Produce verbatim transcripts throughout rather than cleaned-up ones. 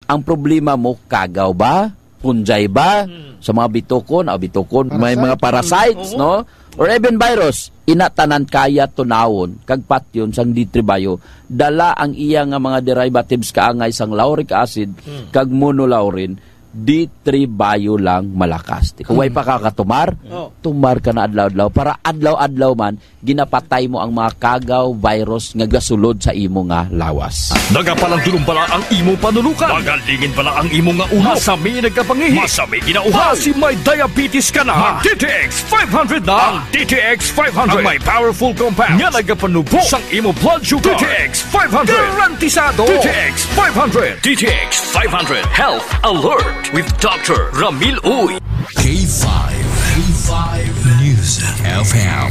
Ang problema mo, kagaw ba? Punjay ba? Mm. Sa mga bitukon, ah, bitukon, may mga parasites, oo, no? Or even virus, ina tanan kaya tunawon kag patyon sang D three Bio. Dala ang iya nga mga derivatives kaangay sang lauric acid, mm, kag monolaurin, D three Bio lang malakas. Kung way, mm, pa ka katumar, oh, tumar ka na adlaw-adlaw. Para adlaw-adlaw man, ginapatay mo ang mga kagaw, virus nga gasulod sa imo nga lawas. Nagapalandulom bala ang imo panulukan? Magalingin bala ang imo nga ulo? Masami nagkapangihi? Masami ginauhaw? Basi may diabetes ka na? Mag D T X five hundred na. Ang D T X five hundred ang may powerful compound nga nagapanubo sang imo blood sugar. D T X five hundred. Garantisado. D T X five hundred. D T X five hundred Health Alert with Doctor Ramil Uy. K five, K five News F M,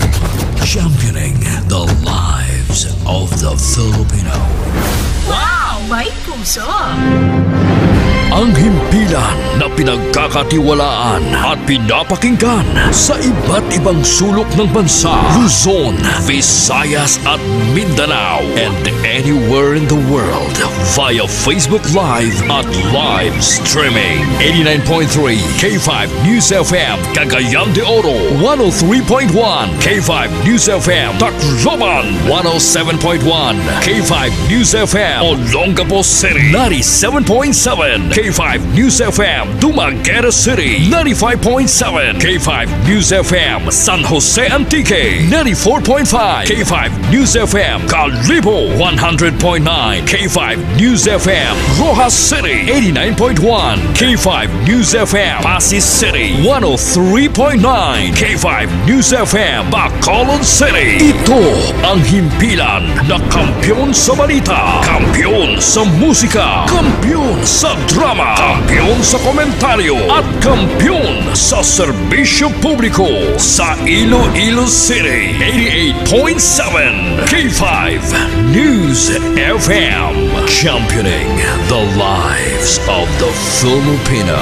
championing the lives of the Filipino. Wow! May puso! Ang himpilan na pinagkakatiwalaan at pinapakinggan sa iba't ibang sulok ng bansa, Luzon, Visayas at Mindanao, and anywhere in the world via Facebook Live at live streaming. Eighty-nine point three K five News F M, Cagayan de Oro, one oh three point one K five News F M, Tacloban, one oh seven point one K five News F M, Olongapo City, ninety-seven point seven K five News F M, Dumaguete City, ninety-five point seven K five News F M, San Jose Antique, ninety-four point five K five News F M, Kalibo, one hundred point nine K five News F M, Roxas City, eighty-nine point one K five News F M, Passi City, one oh three point nine K five News F M, Bacolod City. Ito ang himpilan na kampiyon sa balita, kampiyon sa musika, kampiyon sa drama, kampiyon sa komentaryo, at kampiyon sa serbisyo publiko sa Iloilo City. Eighty-eight point seven K five News F M, championing the lives of the Filipino.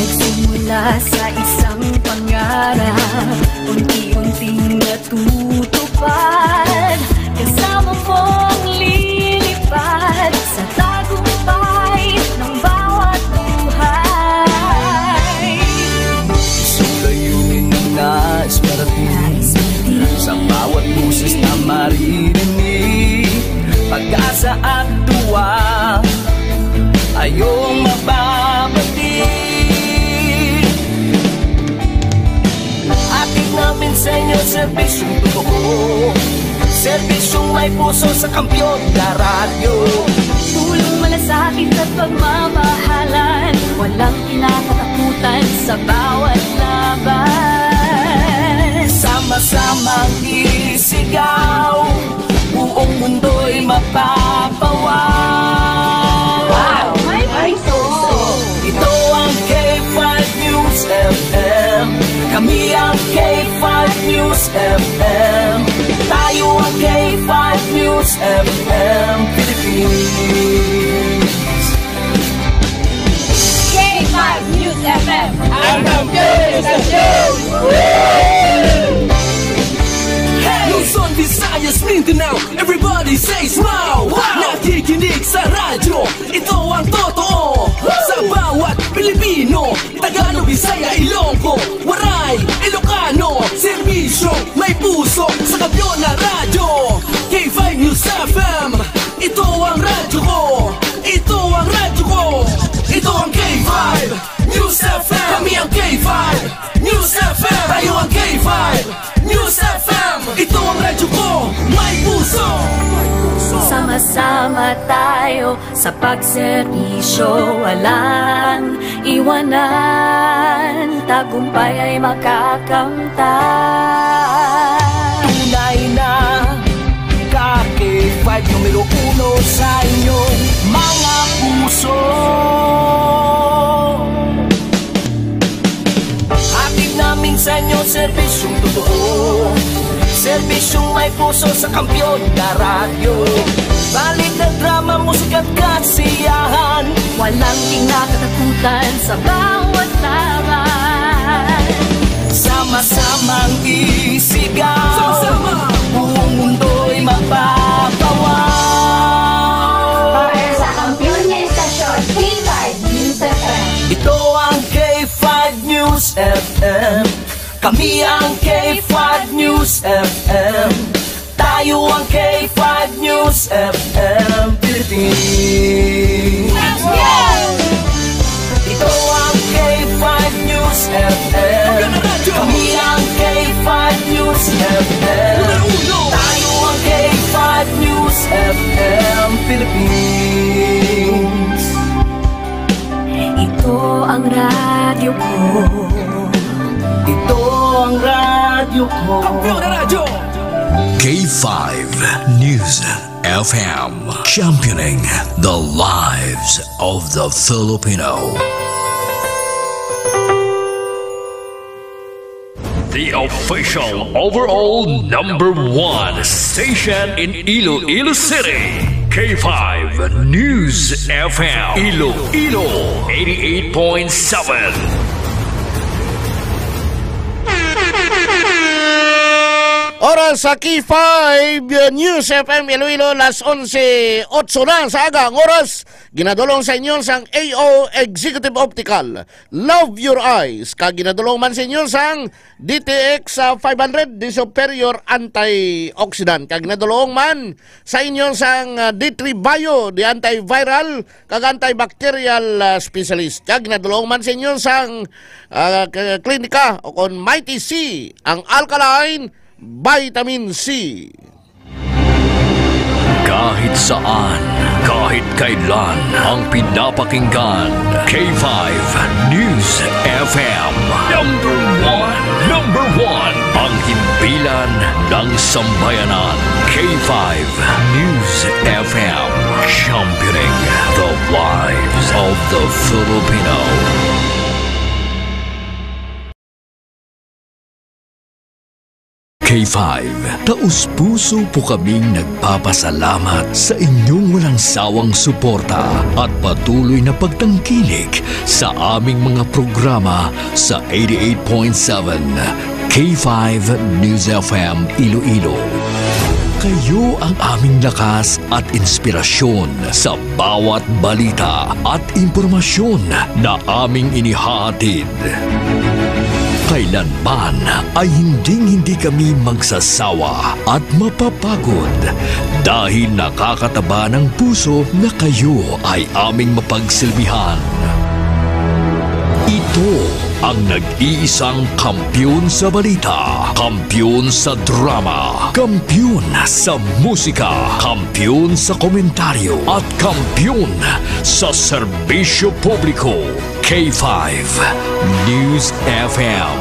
Nagsimula sa isang pangarap, unti-unting natutupad. Kasama mong lilipad sa tagumpay ng bawat buhay. Isang layunin na nais marating, nais marating sa bawat boses na maririnig. Pag-asa at tuwa ay iyong mababati. Hatid namin sa inyo serbisyong totoo, serbisyong may puso sa Kampiyon na Radyo. Tulong, malasakit at pagmamahalan, walang kinakatakutan sa bawat laban. Sama-samang isigaw, buong mundo'y mapapawaw. Wow! May puso! Ito ang K five News F M. Kami ang K five News F M. Tayo ang K five News F M Philippines. K five News F M. Ang kampiyon sa show! Hey! Luzon, Visayas, Mindanao, everybody says wow! Wow! Nakikinig sa radyo, ito ang totoo. Sa bawat Pilipino, Tagalog, Bisaya, Ilonggo, Waray, Ilocano, serbisyo, may puso, sa kampiyon na radyo. K five News F M, ito ang radyo ko. Ito ang radyo ko. Ito ang K five News F M. Kami ang K five News F M. Tayo ang K five News F M. Ito ang radyo ko. May puso. Sama-sama tayo sa pagserbisyo, walang iwanan. Tagumpay ay makakamtan. Tunay na ka K five, numero uno sa inyo. Yung serbisyong totoo, serbisyong may puso sa Kampiyon na Radyo. Balita, drama, musika at kasiyahan. Walang kinakatakutan sa bawat laban. Sama-samang isigaw. Sama-sama. Buong mundo'y mapapawaw. Para sa kampiyon nga istasyon, K five News F M. Ito ang K five News F M. Kami ang K five News F M. Tayo ang K five News F M Philippines. Ito ang K five News F M. Kami ang K five News F M. Tayo ang K five News F M Philippines. Ito ang radyo ko. Ito ang radyo ko. Kampiyon na radyo. K five News F M, championing the lives of the Filipino. The official overall number one station in Iloilo City, K five News F M, Iloilo, eighty-eight point seven. Oras sa K five News F M Iloilo, las onse otso na sa aga ang oras. Ginadulong sa inyo sang A O Executive Optical. Love Your Eyes, kag ginadulong man sa inyo sang D T X, ah, five hundred, the superior antioxidant, kag ginadulong man sa inyo sang, ah, D three Bio, the antiviral kag antibacterial, ah, specialist, kag ginadulong man sa inyo sang, ah, k-, klinika o kon Mighty C, ang alkaline vitamin C. Kahit saan, kahit kailan, ang pinapakinggan, K five News F M. Number one, number one, ang himpilan ng sambayanan. K five News F M, championing the lives of the Filipino. K five, taus-puso po kaming nagpapasalamat sa inyong walang sawang suporta at patuloy na pagtangkilik sa aming mga programa sa eighty-eight point seven K five News F M Iloilo. Kayo ang aming lakas at inspirasyon sa bawat balita at impormasyon na aming inihahatid. Kailanman ay hinding-hindi kami magsasawa at mapapagod dahil nakakataba ng puso na kayo ay aming mapagsilbihan. Ito ang nag-iisang kampiyon sa balita, kampiyon sa drama, kampiyon sa musika, kampiyon sa komentaryo, at kampiyon sa serbisyo publiko. K five News F M,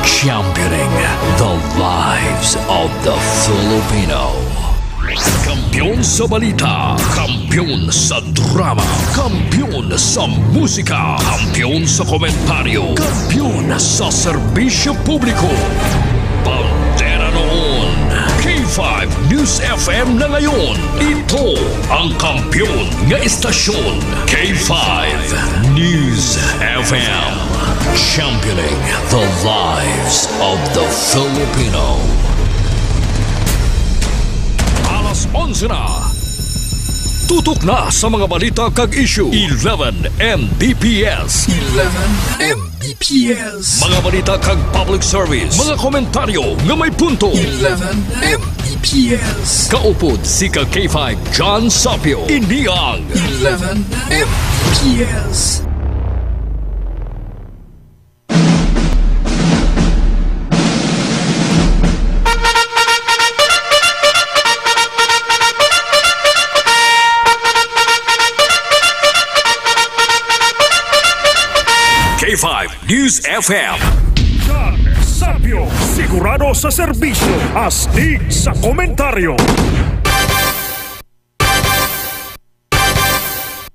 championing the lives of the Filipino. Kampiyon sa balita, kampiyon sa drama, kampiyon sa musika, kampiyon sa komentaryo, kampiyon sa serbisyo publiko. Bandera noon, K five News F M na ngayon. Ito ang kampiyon nga istasyon, K five News F M. Championing the lives of the Filipino. Alas onse na. Tutok na sa mga balita kag issue. Eleven M B P S. Eleven M B P S. Mga balita kag public service. Mga komentaryo nga may punto. Eleven M B P S. Kaupod si ka K five John Sapio. Ini ang Eleven M B P S. K five News F M. John Sapio, sigurado sa serbisyo, astig sa komentaryo.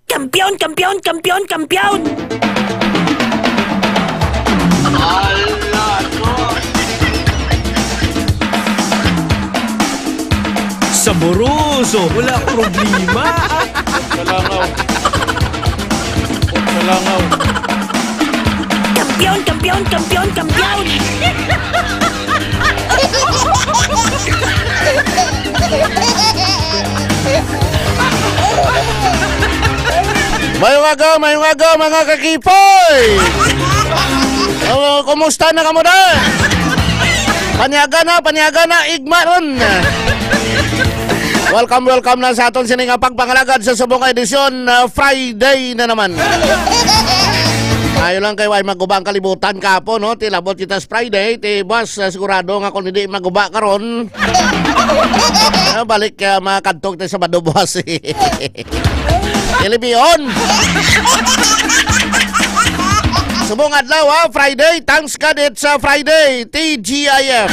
Kampiyon, kampiyon, kampiyon, kampiyon! Ala, Diyos! Saboroso, wala problema. Kalangaw. Kalangaw. Kampiyon, kampiyon, kampiyon, kampiyon! Mayong aga, mayong aga, mga kakipoy! Oh, kumusta na kamo na? Panyaga na, panyaga na, igma ron. Welcome, welcome na sa aton sini nga pagpangalagad sa subong nga edisyon, ah, Friday na naman. Ayo lang kay way maguba ang kalibutan kapo, no? Tilabot kita sa Friday, ti buwas, ah, sigurado nga kung hindi maguba karon, ah, balik, ah, makadtog tayo sa Sabado buwas. Ilibihon. Subong adlaw, ha? Friday. Thanks God it's a Friday. T G I F.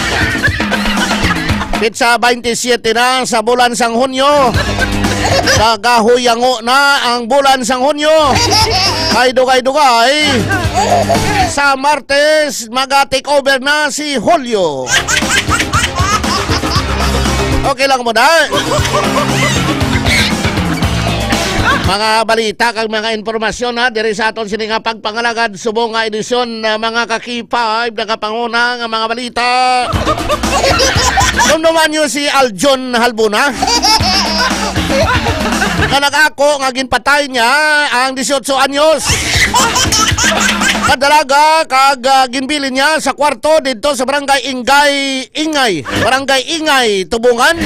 Petsa twenty-seven na sa bulan sang Hunyo. Nagahuyango na ang bulan sang Hunyo. Kay dugay-dugay, sa Martes, maga-take over na si Hulyo. Okay lang mo na. Mga balita kag mga impormasyon, ha, diri sa aton sini nga pagpangalagad subong nga edisyon, ah, mga ka-K five, nagapanguna nga mga balita. Dumduman niyo si Aljon Halbuna, nga nag-ako nga ginpatay niya ang dieciocho anyos ka dalaga kag, ah, ginbilin niya sa kwarto didto sa barangay Ingay, Ingay, barangay Ingay, Tubungan.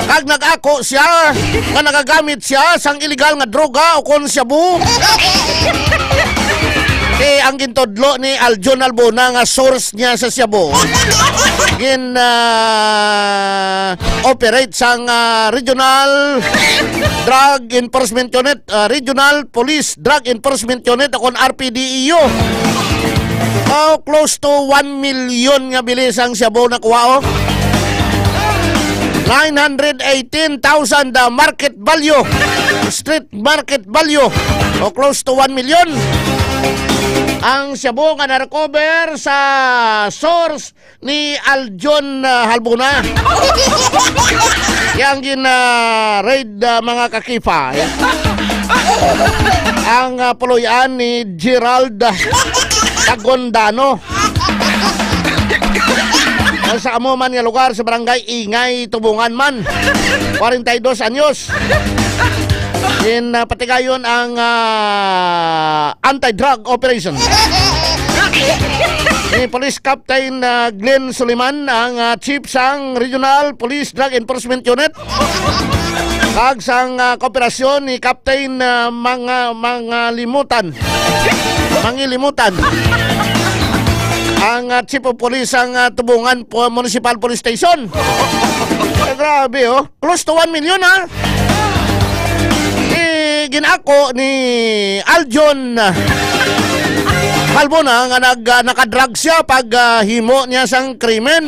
Kag nag-ako siya nga nagagamit siya sang iligal nga droga o kon shabu. Eh, ang gintudlo ni Aljon Albona nga source niya sa shabu, gin, ah, operate sang, ah, Regional Drug Enforcement Unit, ah, Regional Police Drug Enforcement Unit o kon R P D E U. Oh, close to one million nga bilis ang shabu nakuha, oh. Nine hundred eighteen thousand, ah, market value. Street market value. O close to one million. Ang shabu nga na-recover sa source ni Aljon, ah, Halbuna. Yang gin, ah, raid, ah, mga ka-K five. Ang, ah, puloy-an ni Gerald, ah, Tagondano. Sa amo man nga lugar sa barangay Ingay, Tubungan man. Kwarenta y dos anyos. In, ah, patigayon ang, ah, anti-drug operation. Ni Police Captain, ah, Glenn Suliman ang, ah, chief sang Regional Police Drug Enforcement Unit. Kag sang, ah, kooperasyon ni Captain, ah, Manga-, Mangalimutan. Mangilimutan. Ang, ah, chief of police sang, ah, Tubungan po, Municipal Police Station. Eh, grabe, oh. Close to one million, ha? Eh, ginako ni Aljon Halbona nga nag-, ah, nakadrug siya pag, ah, himo niya sang krimen.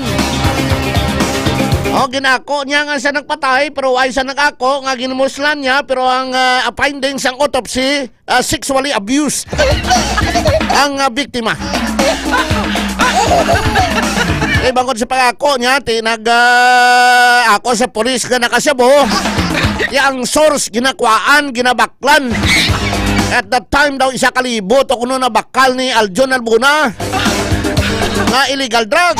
O, ginako niya nga siya nagpatay, pero ay siya nag-ako nga ginmuslan niya, pero ang, ah, findings sang autopsy, ah, sexually abused ang, ah, biktima. Eh, bangod sa pag-ako niya, ti nag, ah, ako sa pulis nga nakasabo. Ti ang source, ginakwaan, ginabaklan. At that time daw, isa ka libo to kuno nabakal ni Aljon Albuna nga illegal drug.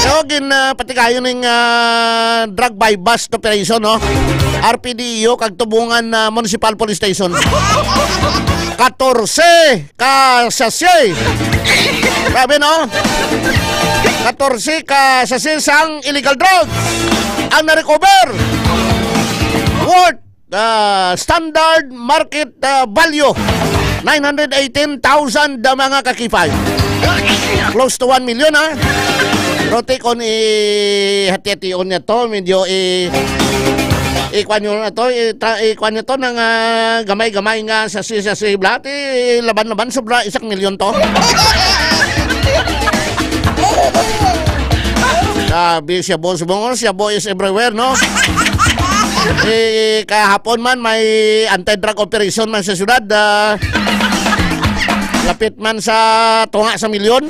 So, gin, ah, patigayon ning, ah, drug buy-bust operation, no? R P D E U kag Tubungan, ah, Municipal Police Station. Katorse ka sachet. Grabe, no? Katorse ka sachet sang illegal drugs ang na-recover. Worth, ah, standard market, ah, value, nine hundred eighteen thousand, ah, mga ka-K five. Close to one million, ha? Pero ti, kung i-hati-hation niya to, medyo i-, ikuan nyo na to, i-, ta-, ikuan nyo to ng, ah, gamay-gamay nga sa si-, sa sibla, ti laban-laban, sobra isang milyon to. Sabi siya, boss mo, siya, boy, is everywhere, no? Eh, kahapon man, may anti-drug operation man sa syudad, ah, lapit man sa tunga sa milyon.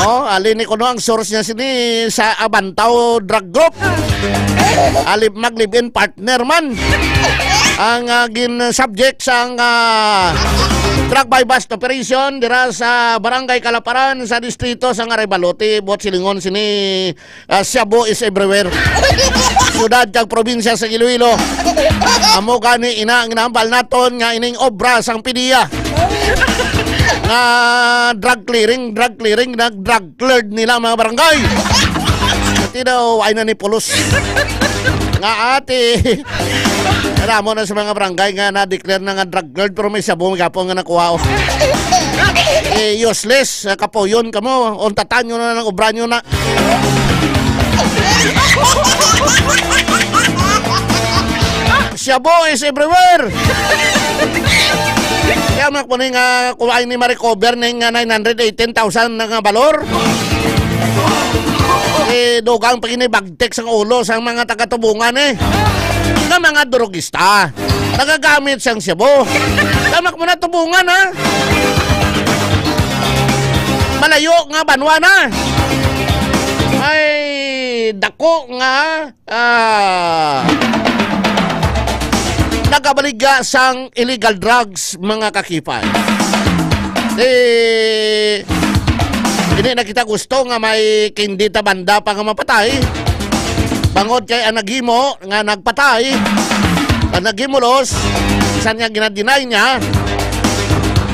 Oh, ali ni kuno ang source niya sini sa Abantaw Drug Group. Ali mag-live-in partner man ang, ah, gin-subject sang, ah, drug buy-bust operation dira sa Barangay Kalaparan sa distrito sang Arevalote, buot silingon sini, ah, shabu is everywhere. Siyudad kag probinsya sa Iloilo. Amo gani ina ang ginahambal naton nga ining obra sang PDEA nga drug clearing, drug clearing, nag-drug cleared nila mga barangay. Pati daw ay na ni pulos. Nga ate. Alam mo na sa mga barangay nga na-declare na nga drug cleared pero may shabu gapon nga nakuha, oh. Eh, useless, ah, kapuyon kamo. Untatan nyo na ng obra nyo na. Shabu is everywhere. Kaya man po ni nga kumain ni ma-recover ni nga nine hundred eighteen thousand na nga balor. Eh, dugang pa ginibagtik sang ulo sang mga taga-Tubungan, eh. Nga mga drugista. Nagagamit sang shabu. Tama ko na, Tubungan, ha? Malayo nga banwa na. Ay, dako nga, ah, nagabaligya sang illegal drugs, mga kakipay. Eh, hindi na kita gusto nga may kindi ta banda pa nga mapatay. Bangod kay ang naghimo nga nagpatay, ang naghimulos, bisan nga ginadinay niya,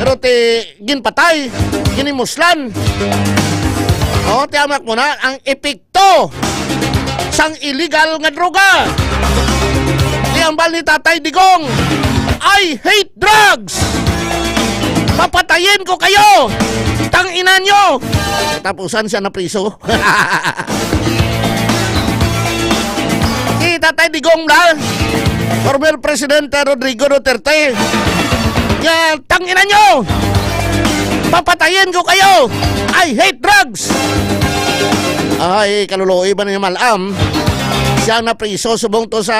pero ti ginpatay, ginimuslan. O, tiyamak mo na ang epekto sang illegal nga droga. Di ang bal ni Tatay Digong, "I hate drugs! Papatayin ko kayo! Tang ina nyo!" Tapusan siya na priso. Si Tatay Digong na, former President Rodrigo Duterte. Nga, tang ina nyo! Papatayin ko kayo! I hate drugs! Ay, kaluluoy ba niya malam? Siya na priso subong to sa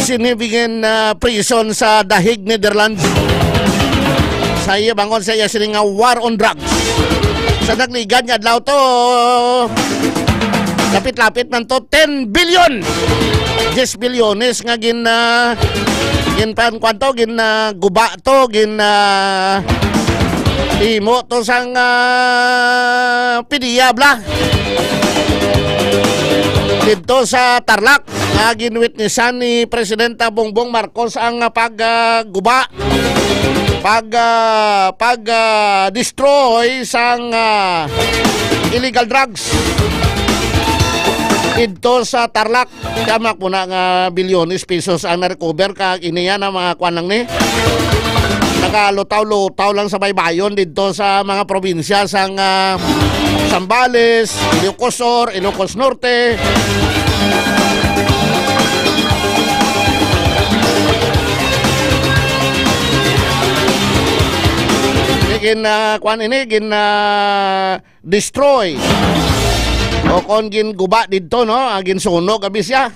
Sinibigan, ah, prison sa The Hague, Netherlands. Sa iya bangon sa iya sini nga war on drugs. Sa nagligad nga adlaw to, lapit-lapit man to, ten billion. Diyes bilyones nga gin, ah, gin pan-, kwan to, gin, ah, guba to, gin, ah, imo to sang, ah, PDEA bala. Didto sa Tarlac, ah, ginwitnessan ni Presidenta Bongbong Marcos ang, ah, pag, ah, guba, pag, ah, pag, ah, destroy sang, ah, illegal drugs didto sa Tarlac. Tama po na nga bilyones pesos ang na-recover, kag iniya na mga kwan lang ni. Nagalutaw-lutaw lang sa baybayon didto sa mga probinsya sang, ah, Zambales, Ilocos Sur, Ilocos Norte. Gin, ah, kwan ini, gin, ah, destroy. O kon ginguba didto, no? Ah, ginsunog abi siya.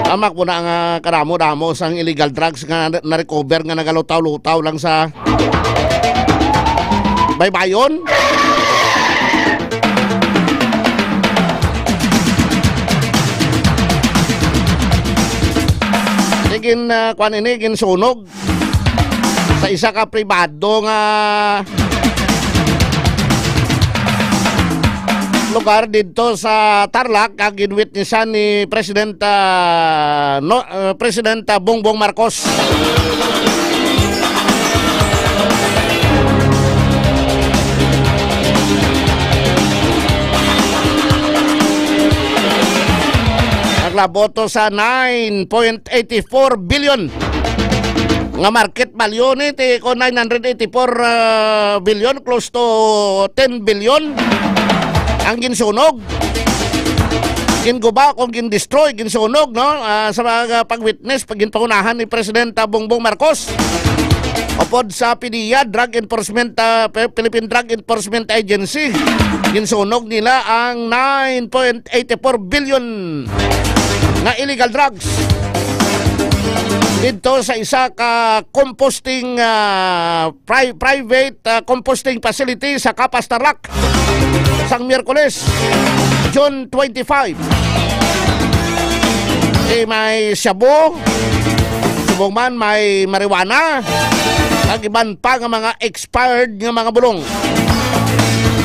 Tama po na nga kadamo-damo sang illegal drugs nga na-, na-recover nga nagalutaw-lutaw lang sa baybayon. Gin, ah, kwan ini, ginsunog sa isa ka pribado nga lugar didto sa Tarlac, ang ginwitnessan ni President, ah, no, ah, President, ah, Bongbong Marcos. Naglabot to sa nine point eighty-four billion nga market value ni, ti ko nine hundred eighty-four, ah, billion, close to ten billion ang ginsunog. Ginguba kung gin-destroy, ginsunog, no? Ah, sa mga pag-witness, pag ginpangunahan ni Presidenta Bongbong Marcos. Upod sa PDEA, Drug Enforcement, ah, Pe-, Philippine Drug Enforcement Agency, ginsunog nila ang nine point eighty-four billion nga illegal drugs. didto sa isa ka composting, ah, pri-, private, ah, composting facility sa Capas, Tarlac, sang Miyerkules, June twenty-five. Eh, may shabu, subong man may marijuana, kag iban pa nga mga expired nga mga bulong.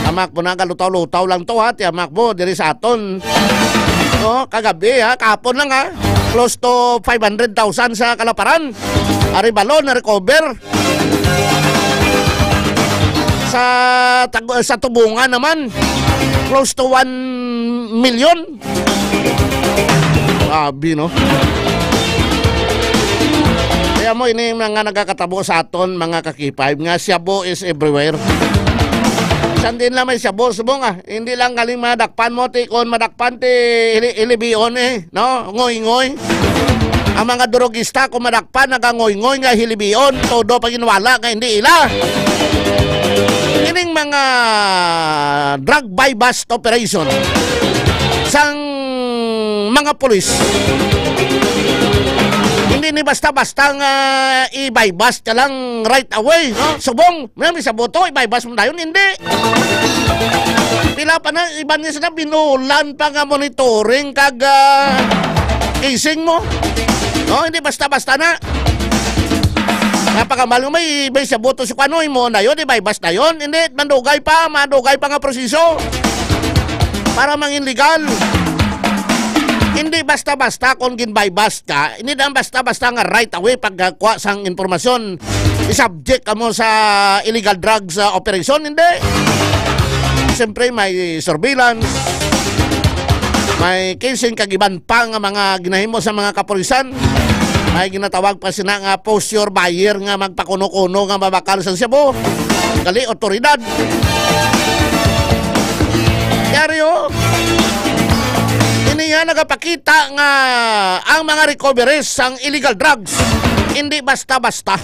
Amak mo na, galutaw-lutaw lang to, ha, ti amak mo, diri sa aton. No, kagabi, ha, kahapon lang, ha, close to five hundred thousand sa kalaparan. Arevalo na-recover. Sa Tag-, sa Tubungan naman, close to one million. Grabe, no? Kaya mo, ini mga nagakatabo sa aton, mga ka-K five, nga shabu is everywhere. San din lang may shabu, subong, ah. Hindi lang galing madakpan mo, ti, kung madakpan, ti, hili-, hilibion, eh, no? Ngoy-ngoy. Ang mga drugista, kung madakpan, nagangoy-ngoy nga hilibion, todo paginwala nga hindi ila. Ining mga drug buy-bust operation sang mga pulis, hindi ni basta-basta nga i-buy-bust ka lang right away, no? Subong, may, may shabu to, i-buy-bust mo dayon, hindi. Pila pa na, iban niya sila, binulan pa nga monitoring kag, ah, casing mo. No, hindi basta-basta na. Napakamal nga may, may shabu to si Kwanoy mo na yun, i-buy-bust na yun. Hindi, mandugay pa, mandugay pa nga proseso para mangin legal. Hindi basta-basta kung gin-buy-bust ka, hindi na basta-basta nga right away pagkuha sang impormasyon, i-subject ka mo sa illegal drugs, ah, operation, hindi. Siyempre, may surveillance, may casing, kag iban pa nga mga ginahimo sa mga kapulisan. May ginatawag pa sina nga poseur buyer nga magpakuno-kuno nga mabakal sa shabu. Gali, otoridad. Yari, oh. Ini nga nagapakita nga ang mga recoveries sang illegal drugs, hindi basta-basta.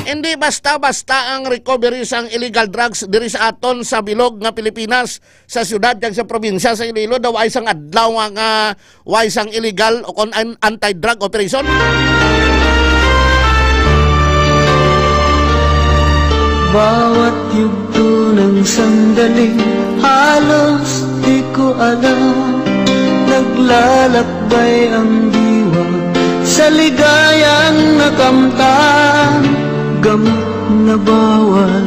Hindi basta-basta ang recovery sang illegal drugs diri sa aton sa bilog nga Pilipinas, sa siyudad kag sa probinsya sa Iloilo. Daw ay sang adlaw nga, nga way sang illegal o kon an-, anti-drug operation. Bawat yugto ng sandaling halos di ko alam, naglalakbay ang diwa sa ligayang nakamtan. Gamot na bawal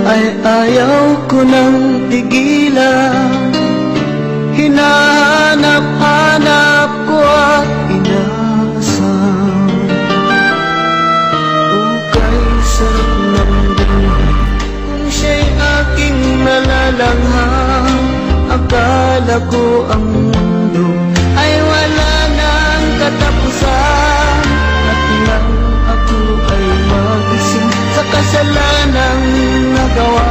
ay ayaw ko nang tigilan. Hinahanap-hanap ko at inaasam. Ukay sarap ng buhay kung siya'y aking nalalanghap. Akala ko ang mundo ay wala nang katapusan. At nang ako ay magising sa kasalanang nagawa,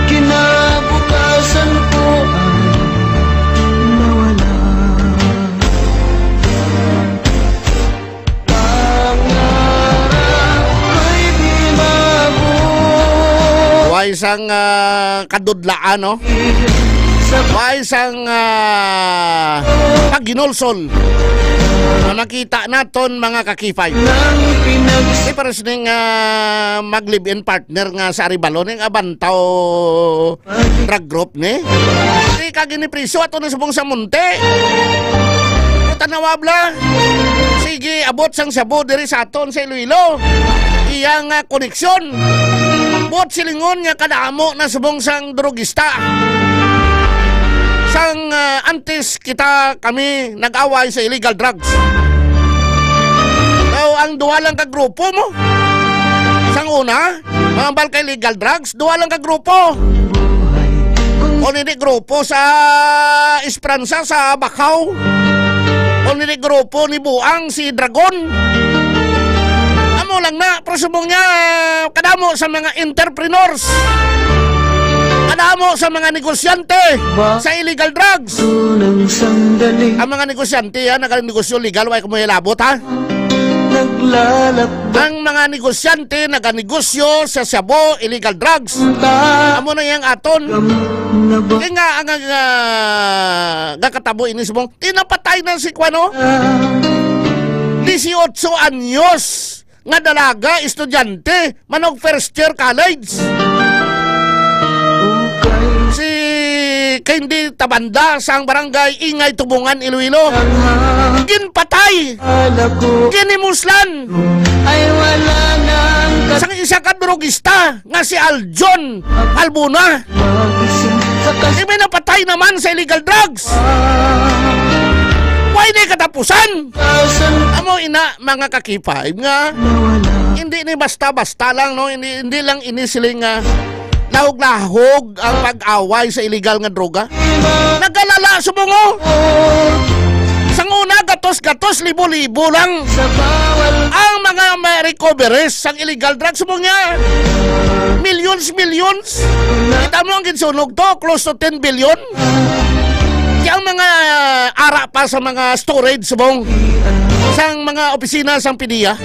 kinabukasan ko ay nawala. Pangarap ko'y di mabuo. Way sang, ah, kadudlaan, no? Way sang, ah, paghinulsol nga nakita naton, mga ka-K five. Nang pinag- Di pares ning, ah, mag-live-in partner nga sa Arevalo, ning Abantaw drug group ni. Di ka ginipriso ato na subong sa Munti. Tanawa bla. Sige, abot sang shabu diri sa aton sa Iloilo. Iya nga koneksyon. Buot silingon nga kadamo na subong sang drugista. Sang, ah, antes kita, kami nag-away sa illegal drugs. Daw ang duha lang ka grupo mo. Sang una, mga ambal ka illegal drugs, duha lang ka grupo. Kung hindi grupo sa Esperanza, sa Bacau. Kung hindi grupo ni Buang, si Dragon. Amo lang na, pero subong niya, kadamo sa mga entrepreneurs. Kadamo sa mga negosyante sa illegal drugs. Ang mga negosyante, ha, naganegosyo legal, way ko mo ilabot, ha? Naglalakbay ang mga negosyante naganegosyo sa shabu, illegal drugs. Amo na yang aton. Kaya nga, ang, ang, ah, gakatabo ini subong, tinapatay na si Kuano. Dieciocho anyos nga dalaga, estudyante, manog first year college. Si Candy Tabanda sang barangay Ingay, Tubungan, Iloilo. Ginpatay. Ginimuslan. Sang isa ka drugista nga si Aljon Albuna. Di may napatay naman sa illegal drugs. Why di katapusan? Amo ina, mga kakipay, nga hindi ni basta-basta lang, no? Hindi, hindi lang ini siling, ah, lahog-lahog ang pag-away sa illegal nga droga. Nagalala subong, oh. Sang una, gatos-gatos, libo-libo lang ang mga ma-, recoveries sang illegal drugs subong niya. Millions, millions. Kita mo ang ginsunog to, close to ten billion. Kaya ang mga ara pa sa mga storage subong sang mga opisina sang PDEA.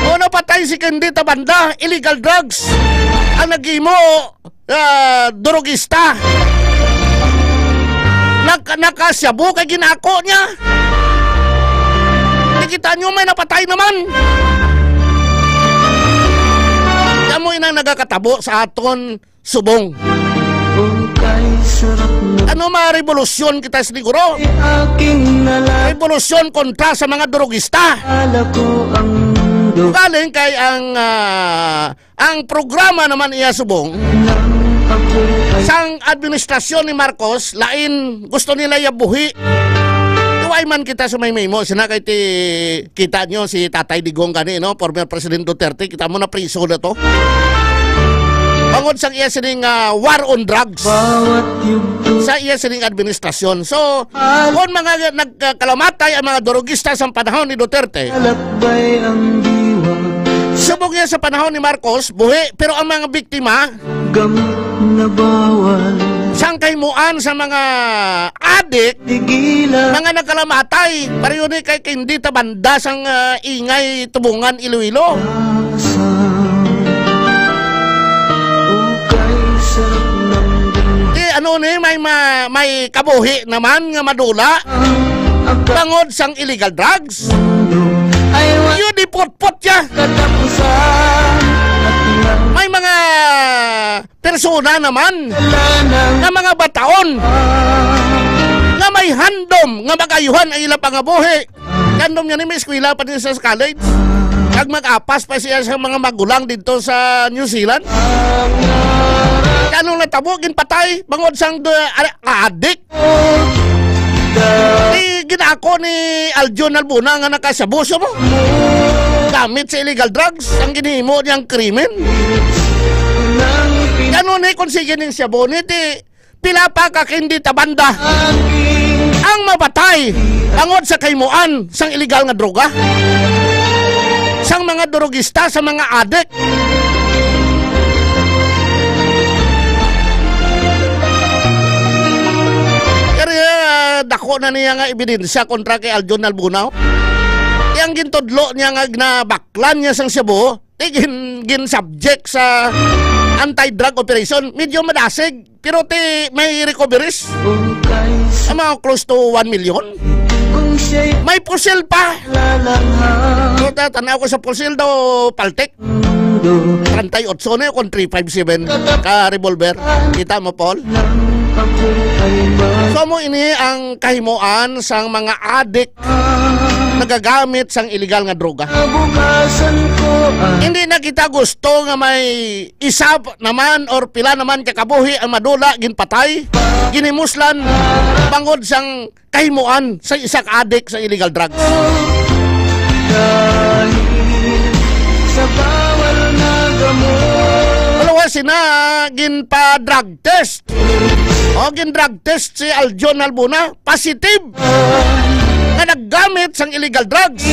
O, napatay si Candy Tabanda, illegal drugs ang naghimo, ah, drugista. Nag-, nakashabu kay ginako niya. Nakita nyo, may napatay naman. Kamo inang nagakatabo sa aton subong. Ano, ma-revolusyon kita siguro? Revolusyon kontra sa mga drugista. Galing kay ang, ah, ang programa naman iya subong sang administrasyon ni Marcos, lain, gusto nila iya buhi. Tuway man kita sa may memo, sina kay ti-, kita nyo si Tatay Digong gani, no? Former President Duterte, kita mo na priso na to. Bangod sang iya sining, ah, war on drugs sa iya sining administrasyon. So, kung mga nagkalamatay ang mga durugista sa panahon ni Duterte, subong niya sa panahon ni Marcos, buhi, pero ang mga biktima, sang kahimuan sa mga adik, mga nagkalamatay, pareho ni kay Candy Tabanda sang, ah, Ingay, Tubungan, Iloilo. Di, ano ni, may ma-, may kabuhi naman nga madula bangod sang illegal drugs. Yun, iputput siya. May mga persona naman nga mga bataon nga may handom nga mag-ayuhan ang ila pangabuhi. Handom niya ni may eskwela pa din sa college. Kag mag-apas pa siya sa mga magulang dito sa New Zealand. Kanong natabo, ginpatay, bangod sang du-, a-, adik. Di ginako ni Aljon Albuna nga nakashabu-shabu gamit sa illegal drugs ang ginhimo niyang krimen. Ano ni kung sige ning shabu ni ti pila pa ka Candy Tabanda ang mapatay bangod sa kahimuan sang illegal nga droga, sang mga drugista, sa mga adik. Kaya, ah, dako na niya nga ebidensya kontra kay Aljon Albuna. Kaya ang gintudlo niya nga ginabaklan niya sang shabu, ti gin-, gin-subject sa anti-drug operation. Medyo madasig, pero ti may recoveries. Ang mga close to one million. May pusil pa. So, ta-, tanaw ko sa pusil daw, paltik. Treinta y ocho na yun, kung three five seven ka revolver. Kita mo, Paul? So, mo ini ang kahimuan sang mga adik nagagamit sang illegal nga droga. Hindi na kita gusto nga may isa naman or pila naman ka kabuhi ang madula, ginpatay, ginimuslan, bangod sang kahimuan sa isa ka adik sa illegal drugs. Dahil sa bawal na gamot. Wala sina ginpa-drug test. O, gin-drug test si Aljon Albuna, positive nga naggamit sang illegal drugs.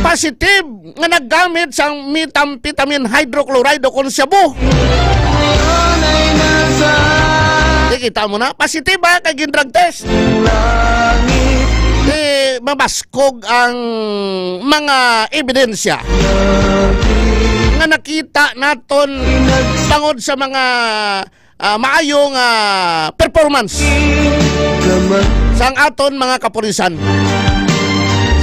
Positive nga naggamit sang methamphetamine hydrochloride o kon shabu. Kita mo na, positive, ha, kay gin-drug test. Di mabaskog ang mga ebidensya nga nakita naton tungod sa mga, ah, maayo nga performance sang aton mga kapulisan.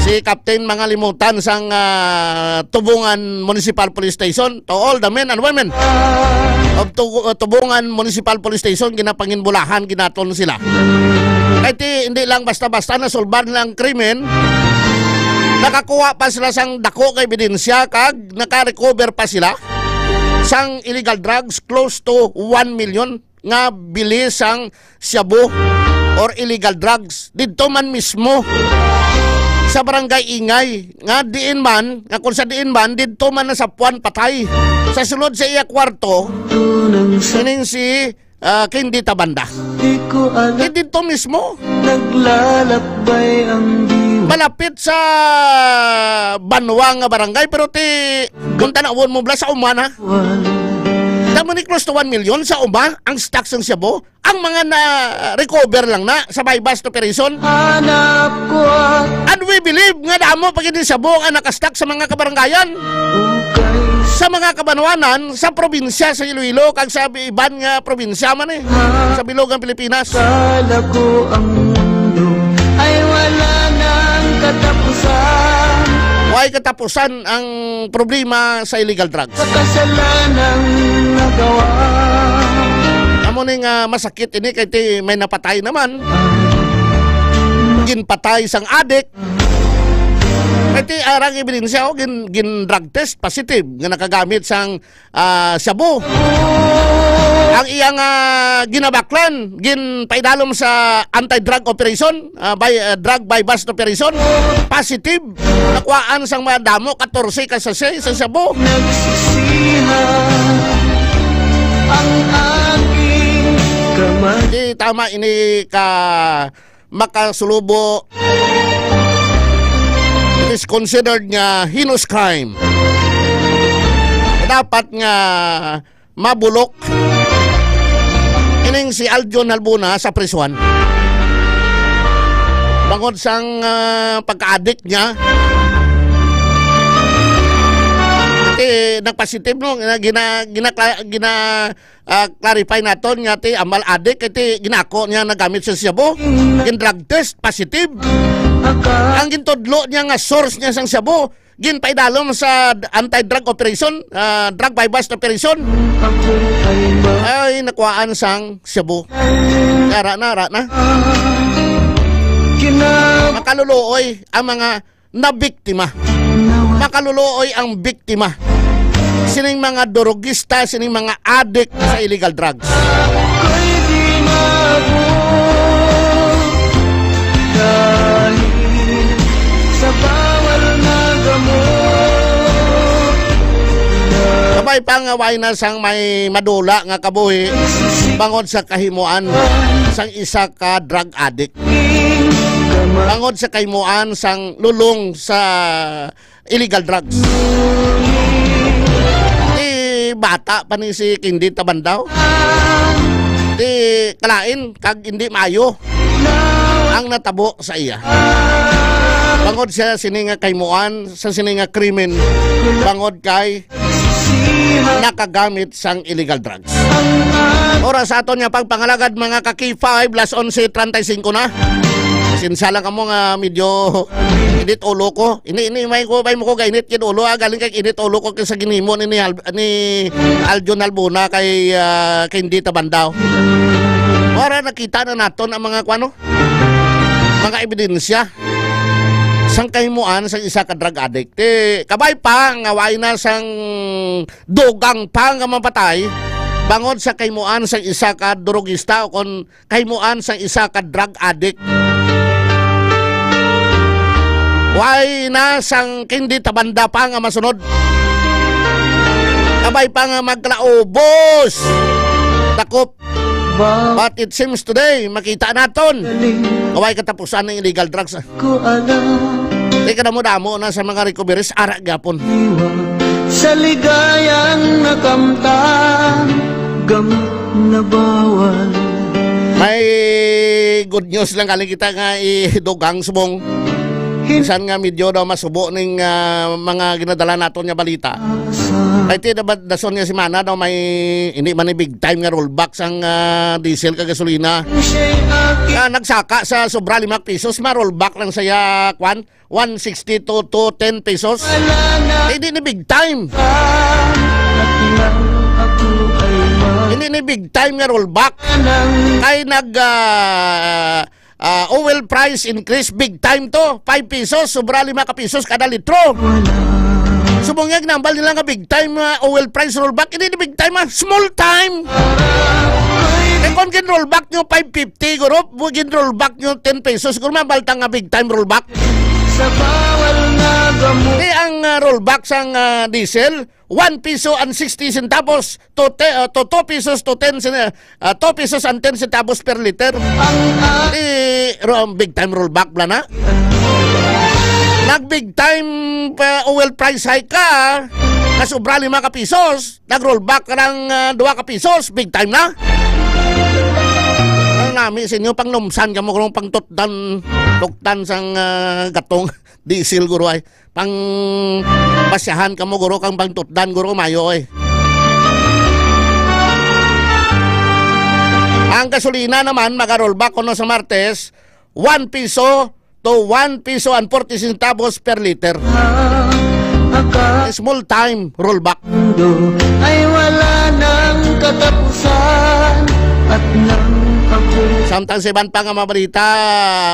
Si Captain Mangalimutan sang, ah, Tubungan Municipal Police Station, to all the men and women of Tu-, uh, Tubungan Municipal Police Station, ginapanginbulahan, ginaton sila. Kay ti, hindi lang basta-basta nasulban lang krimen, nakakuha pa sila sang dako ka ebidensya kag naka-recover pa sila sang illegal drugs close to one million nga bili sang shabu or illegal drugs didto man mismo sa Barangay Ingay, nga diin man, nga kung sa diin man, didto man nasapuan patay sa sulod sa iya kwarto, kining si, ah, Candy Tabanda. Di ko alam. Di didto mismo. Naglalakbay ang diwa. Malapit sa banwa nga barangay, pero ti, kung tanawon mo bala sa uma na. Tamo ni close to one million sa uma ang stock sang shabu. Ang mga na-recover lang na sa buy-bust operation. Hanap ko at And we believe nga damo pa gid ni shabu ang naka-stock sa mga kabarangayan, ukay sa mga kabanwanan, sa probinsya sa Iloilo, kag sa iban nga probinsya man, eh, sa bilog nga Pilipinas. Kala ko ang mundo ay wala nang katapusan. Way katapusan ang problema sa illegal drugs. Sa kasalanang nagawa. Amo ni nga masakit ini kay ti may napatay naman. Ginpatay sang adik. Kay ti arang ebidensya, oh, gin, gin drug test positive nga nakagamit sang, ah, shabu. Ang iyang, ah, ginabaklan, ginpaidalom sa anti-drug operation, ah, by, ah, drug buy-bust operation, positive. Nakuhaan sang madamo, katorse ka sachet sa shabu. Nagsisiha ang aking kamay. Di tama ini ka makasulubo. It is considered nga heinous crime. Dapat nga mabulok ining si Aljon Halbuna sa prisuhan. Bangod sang, ah, pagka-addict niya, ti nagpositive, no? Gina-, gina-, gina-, gina-, ah, clarify naton nga ti ambal adik kay ti ginako niya nagamit sa shabu. Gin drug test, positive. Ang gintudlo niya nga source niya sang shabu, ginpaidalom sa anti-drug operation, ah, drug buy-bust operation. Ay, nakuhaan sang shabu. Ara na, ara na. Makaluluoy ang mga na biktima. Makaluluoy ang biktima sining mga durugista, sining mga adik sa illegal drugs. Ako'y di maabot dahil sa bawal na gamot. Kabay pa nga way na sang may madula nga kabuhi bangod sa kahimuan sang isa ka drug addict. Bangod sa kahimuan sang lulong sa illegal drugs. Di bata pa ni si Candy Tabandaw. Di kalain kag hindi maayo ang natabo sa iya. Bangod siya sini nga kahimuan, sa sini nga krimen, bangod kay nakagamit sang illegal drugs. Oras sa aton nga pagpangalagad, mga ka-K five, las onse treinta y cinco na. Pasensya lang kamo nga medyo init ulo ko. Ini, ini, may ko, may mo ko gainit kid ulo, ah. Galing kay init ulo ko kay sa ginimo ni, ni Al-, ni Aljon Albuna kay, ah, Candy Tabandaw. Para nakita na naton ang mga kuano, mga ebidensya sang kahimuan sang isa ka drug addict. Ti, kabay pa nga way na sang dugang pa nga mapatay bangod sa kahimuan sang isa ka drugista o kon kahimuan sang isa ka drug addict. Way na sang Candy Tabanda pa nga masunod. Kabay pa nga magkalaubos. Dakop. But it seems today, makita naton nga way katapusan ng illegal drugs. Ko alam. Di ka damo-damo na sa mga recoveries, ara gyapon. Sa ligayang nakamtan, gamit na bawal. News lang galing kita nga idugang subong. Bisan nga medyo daw masubo ning, ah, mga ginadala naton nga balita. Kay ti dapat dason nga semana daw may hindi man ni big time nga rollback sang, ah, diesel kag gasolina. Ah, nagsaka sa sobra lima pisos, ma-rollback lang saya, kwan, one sixty to, to ten pesos. Hindi ni big time. Hindi ni big time nga rollback. Kay nag, ah, ah, oil price increase, big time to. Five pesos, sobra lima ka pisos kada litro. Subong nga ginambal nila nga big time, ah, oil price rollback. Hindi ni big time, ah, small time. Eh, kung gin-rollback nyo five fifty, guro, bu-, gin-rollback nyo ten pesos, guro, mabalta nga big time rollback. Sa bawal nga gamot. Di ang, ah, rollback sang, ah, diesel, one piso and sixty centavos to te-, ah, to two pesos to ten sen-, ah, two pesos and ten centavos per liter. Ang a- Di, ro-, big time rollback bala na. Nag-big time pa oil price hike ka, ah. Kasobra lima ka pisos, nag-rollback ka ng, ah, dua ka pisos, big time na. Ang nami sa inyo, panglumsan kamo, guro, pangtutdan, tuktan sang, ah, gatong diesel, guro, ay. Pang pasyahan kamo, guro, kang pangtutdan, guro, mayo, eh. Ang gasolina naman, maga-rollback kuno sa Martes, one piso to one piso and forty centavos per liter. Small time rollback. Mundo ay wala nang katapusan at nang ako. Samtang sa iban pa nga mga balita,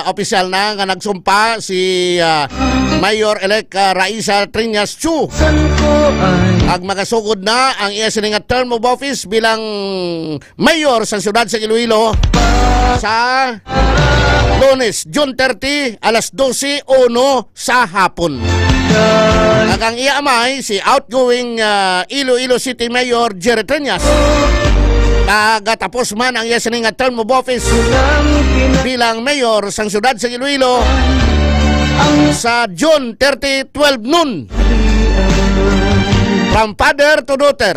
opisyal na nga nagsumpa si, ah, Mayor-elect, ah, Raisa Triñas Chu. San ko ay Ag magasugod na ang iya sini nga term of office bilang mayor sa siyudad sa Iloilo sa Lunes, June thirty, alas dose uno sa hapon. Kag ang iya amay, si outgoing, ah, Iloilo City Mayor Jerry Treñas, tagatapos man ang iya sini nga term of office bilang mayor sang siyudad sa Iloilo sa June thirty, twelve noon. From father to daughter.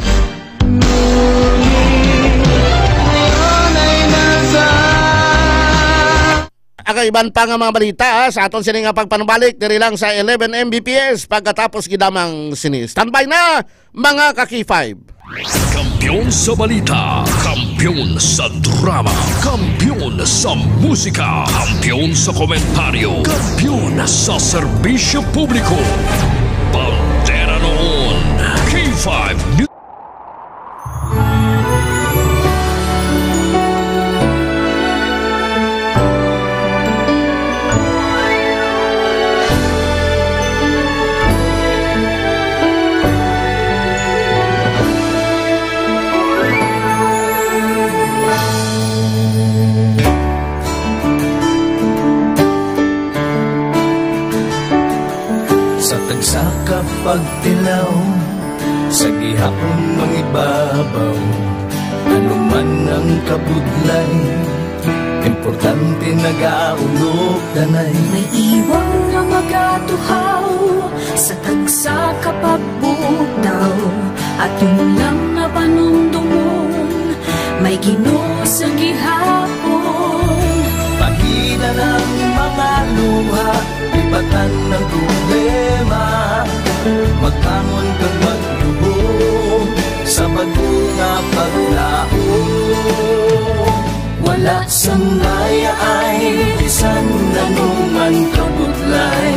Ang iban pa nga mga balita, ah, sa aton sini nga pagpanubalik diri lang sa eleven M B P S pagkatapos gid lamang sini. Standby na, mga ka-K five. Kampiyon sa balita, kampiyon sa drama, kampiyon sa musika, kampiyon sa komentaryo, kampiyon sa serbisyo publiko. Bandera noon, K five News. Sa tagsa ka pagtilaw, sa gihapon mangibabaw, ano man ang kabudlay, importante nagaulog danay. May iwang nga magatuhaw sa tagsa ka pagbugtaw, aton lang nga panumdumon, may Ginoo sa gihapon. Pahina ng mga luha, lipatan ng problema, magbangon kag magluhod sa bag-o nga paglaom. Wala sang mayaay bisan ano man kabudlay.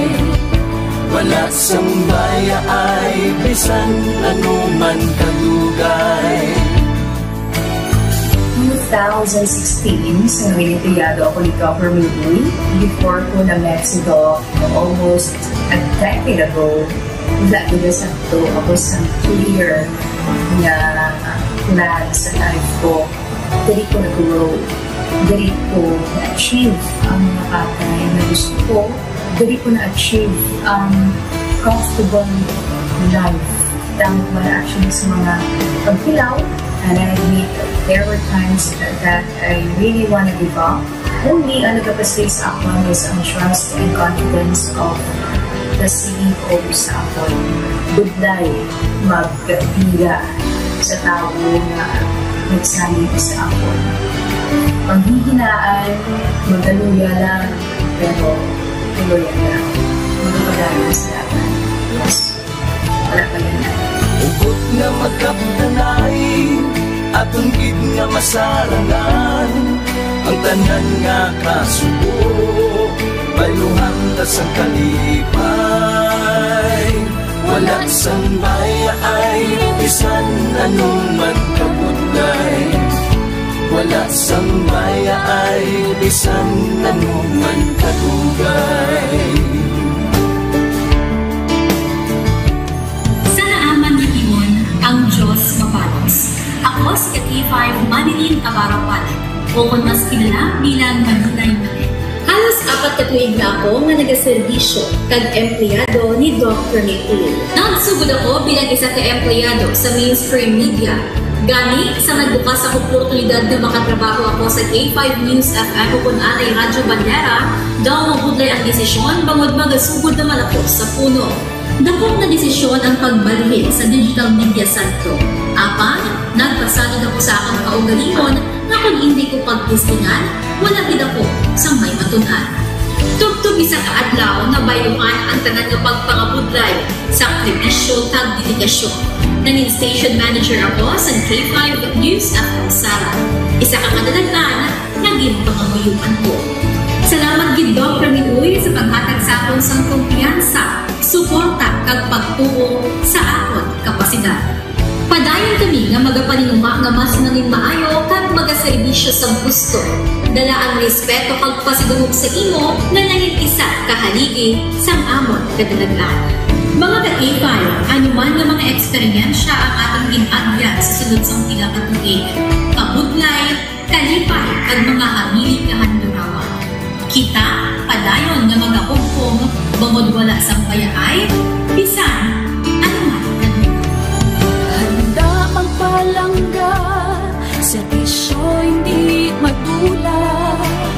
Wala sang mayaay bisan ano man kadugay. Two thousand sixteen, sa Noyenteyado ako ni Governor Uy, before ko na-met si Doc almost a decade ago. Wala ko na sakto, ako sa clear na plan sa life ko. Diri ko nag-grow. Diri ko na-achieve ang mga bagay na gusto ko. Diri ko na-achieve ang comfortable life. Tama ko na actually sa mga pagkilaw. And I admit there were times that I really wanna give up. Only ang nagapastig sa akon is ang trust and confidence of the C E O sa akon. Budlay magpila sa tawo nga nagsalig sa akon. Panghihinaan, magkaluya lang, pero tuloyan lang. Magpadayon sa laban. Yes. Wala pa yan. Hugot nga magkapdanay, aton gid nga masarangan. Ang tanan nga kasubo, bayluhan ta sang kalipay. Wala sang bayaay, bisan ano man kabudlay. Wala sang bayaay, bisan ano man kadugay. Sa naaman nga tion, ang Dios mabalos. Ako si K five Manilyn Abarapal, o kon mas kilala bilang Manilay Manilay. Halos apat ka tuig na ako nga nagaserbisyo kag empleyado ni Doc Rene Tulio. Nagsugod ako bilang isa ka empleyado sa mainstream media. Gani, sa nagbukas ang oportunidad nga makatrabaho ako sa K five News F M o kon anay Radyo Bandera, daw mabudlay ang desisyon bangod magasugod naman ako sa puno. Dako nga desisyon ang pagbalhin sa Digital Media Centro. Apan, nagpasalud ako sa akon kaugalingon nga kon indi ko pagtistingan, wala gid ako sang may matun-an. Tubtob isa ka adlaw, nabayluhan ang tanan nga pagpangabudlay, sakripisyo, kag dedikasyon. Nangin station manager ako sa K five News F M Sala. Isa ka kadalag-an nga ginpangamuyoan ko. Salamat gid, Doc Ramil Uy, sa paghatag sa akon sang kumpiyansa, suporta, kag pagtuo sa akon kapasidad. Padayon kami nga magapaninguha nga mas nangin maayo kag magaserbisyo sang husto. Dala ang respeto kag pasidungog sa imo nga nangin isa ka haligi sang amon kadalag-an. Mga ka-K five, ano man nga mga eksperyensya ang aton gin-agyan sa sulod sang pila ka tuig, kabudlay, kalipay, kag mga hamili kahandurawa. Kita padayon nga magahugpong bangod wala sang bayaay bisan ano man. Handa magpalangga, serbisyo hindi madula.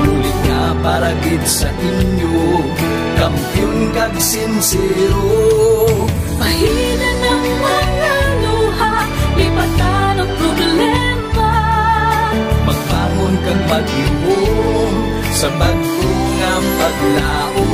Bulig nga para gid sa inyo, kampiyon kag sinsero. Pahina ng mga luha, lipatan ang problema. Magbangon kag magluom sa bag-o nga paglaom.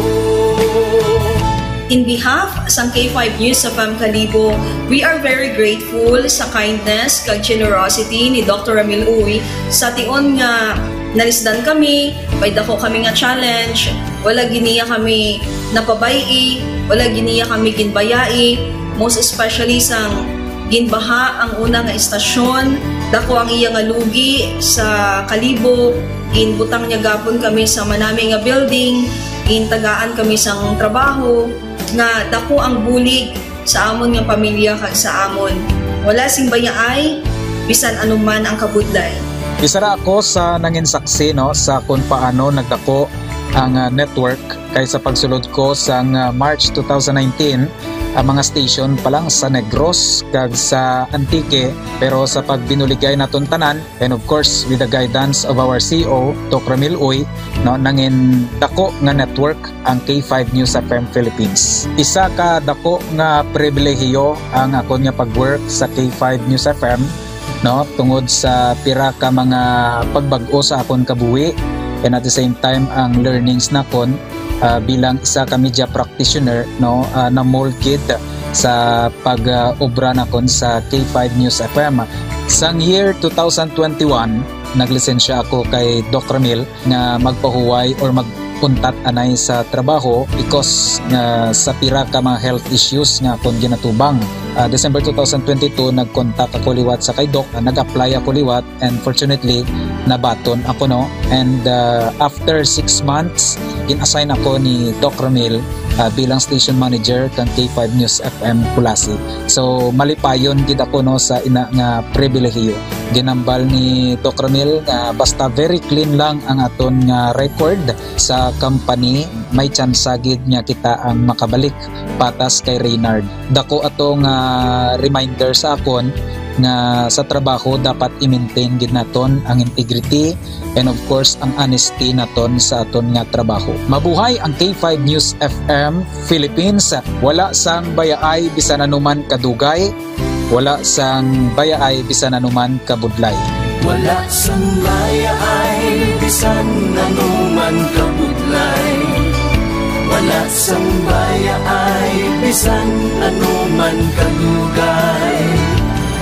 In behalf sang K five News F M Kalibo, we are very grateful sa kindness kag generosity ni Doctor Ramil Uy. Sa tion nga nalisdan kami, may dako kami nga challenge, wala gid niya kami napabay-i, wala gid niya kami ginbayai, most especially sang ginbaha ang una nga istasyon. Dako ang iya nga lugi sa Kalibo. Ginbutang niya gapon kami sa manami nga building, gintagaan kami sang trabaho, nga dako ang bulig sa amon nga pamilya kag sa amon. Wala sing bayaay, bisan ano man ang kabudlay. Isa ra ako sa nangin saksi, no, sa kung paano nagdako ang, ah, network kay sa pagsulod ko sang, ah, March two thousand nineteen, ang mga station pa lang sa Negros kag sa Antique, pero sa pagbinuligay naton tanan, and of course, with the guidance of our C E O, Doc Ramil Uy, no, nangin dako nga network ang K five News F M Philippines. Isa ka dako nga pribilehiyo ang akon nga pag-work sa K five News F M, no, tungod sa pira ka mga pagbag-o sa akon kabuhi, and at the same time, ang learnings nakon, ah, bilang isa ka media practitioner, no, ah, na-mold gid sa pag, ah, obra nakon sa K five News F M. Sang year two thousand twenty-one, naglisensya ako kay Doc Ramil nga magpahuway or mag-untat anay sa trabaho because nga sa pira ka mga health issues nga akon ginatubang. Ah, December two thousand twenty-two, nag-contact ako liwat sa kay Doc. Ah, nag-apply ako liwat and fortunately, nabaton ako, no. And, ah, after six months, gin-assign ako ni Doc Ramil, ah, bilang station manager kang K five News F M Culasi. So, malipayon gid ako, no, sa ina nga pribilehiyo. Ginambal ni Doc Ramil nga basta very clean lang ang aton nga record sa company, may tsansa gid nga kita ang makabalik patas kay Reynard. Dako ato nga reminder sa akon nga sa trabaho dapat i-maintain gid naton ang integrity and of course ang honesty naton sa aton nga trabaho. Mabuhay ang K five News F M Philippines. Wala sang bayaay bisan anuman kadugay, wala sang bayaay bisan anuman kabudlay. Wala sang bayaay Bisan ano man kabudlay, wala sang bayaay, bisan ano man kadugay.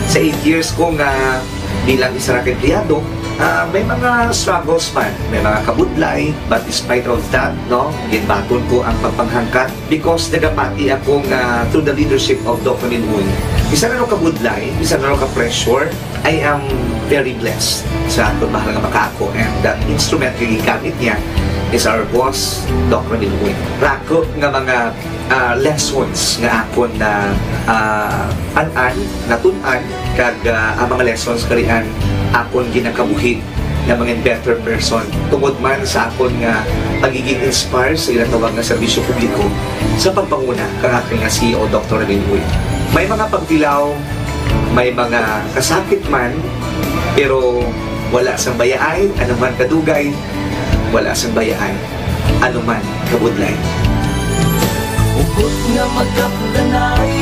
Sa eight years ko nga bilang isa ra ka empleyado, ah, may mga struggles man, may mga kabudlay, but despite of that, no, ginbaton ko ang pagpanghangkat because nagapati ako nga through the leadership of Doc Ramil Uy, bisan ano kabudlay, bisan ano ka-pressure, I am very blessed sa akon mahal nga makaako and the instrument nga gigamit niya is our boss, Doc Ramil Uy. Rako nga mga, ah, lessons nga akon na, ah, an-an, natun-an, kag, ah, ang mga lessons karian akon ginakabuhi nga mga better person tungod man sa akon nga pagiging inspire sa ginatawag nga serbisyo publiko sa pagpanguna kang akon nga C E O, Doctor Ramil Uy. May mga pagtilaw, may mga kasakit man, pero wala sang bayaay, ano man kadugay, wala sang bayaay, ano man kabudlay. Hugot nga magkapdanay,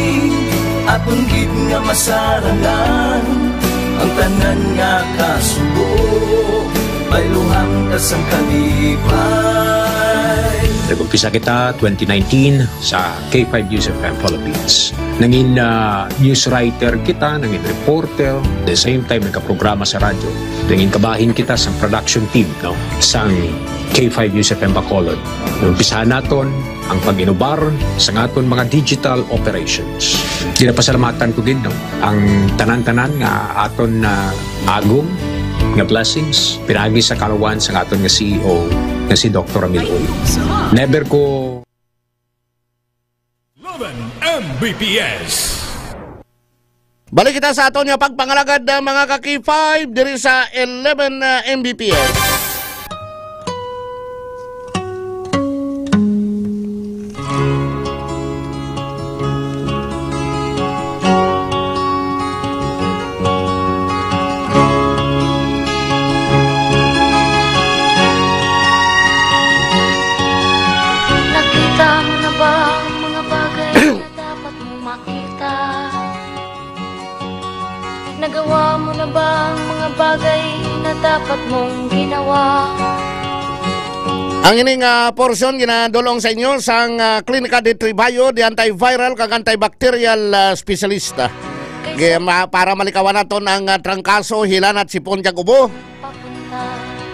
aton gid nga masarangan, ang tanan nga kasubo, bayluhan ta sang kalipay. Nag-umpisa kita twenty nineteen sa K five News F M Philippines. Nangin, ah, news writer kita, nangin reporter, the same time nagkaprograma sa radyo. Nangin kabahin kita sa production team, no, sang K five News F M Bacolod. Umpisahan naton ang pag-inubar sa aton mga digital operations. Ginapasalamatan ko gid, no, ang tanan-tanan nga aton na agom nga blessings pinaagi sa kalawan sa aton nga C E O nga si Doctor Ramil Uy. Never ko Eleven M B P S. Balik kita sa aton nga pagpangalagad, uh, mga ka-K five, diri sa eleven, uh, M B P S. Nakita mo na ba ang mga bagay na dapat mong makita? Nagawa mo na ba ang mga bagay na dapat mong ginawa? Ang ining, ah, portion ginadulong sa inyo sang, ah, Klinika D three Bio, the antiviral kag antibacterial, ah, specialist. Kay Kaya ma-, para malikawan naton ang, ah, trangkaso, hilanat, sipon kag ubo.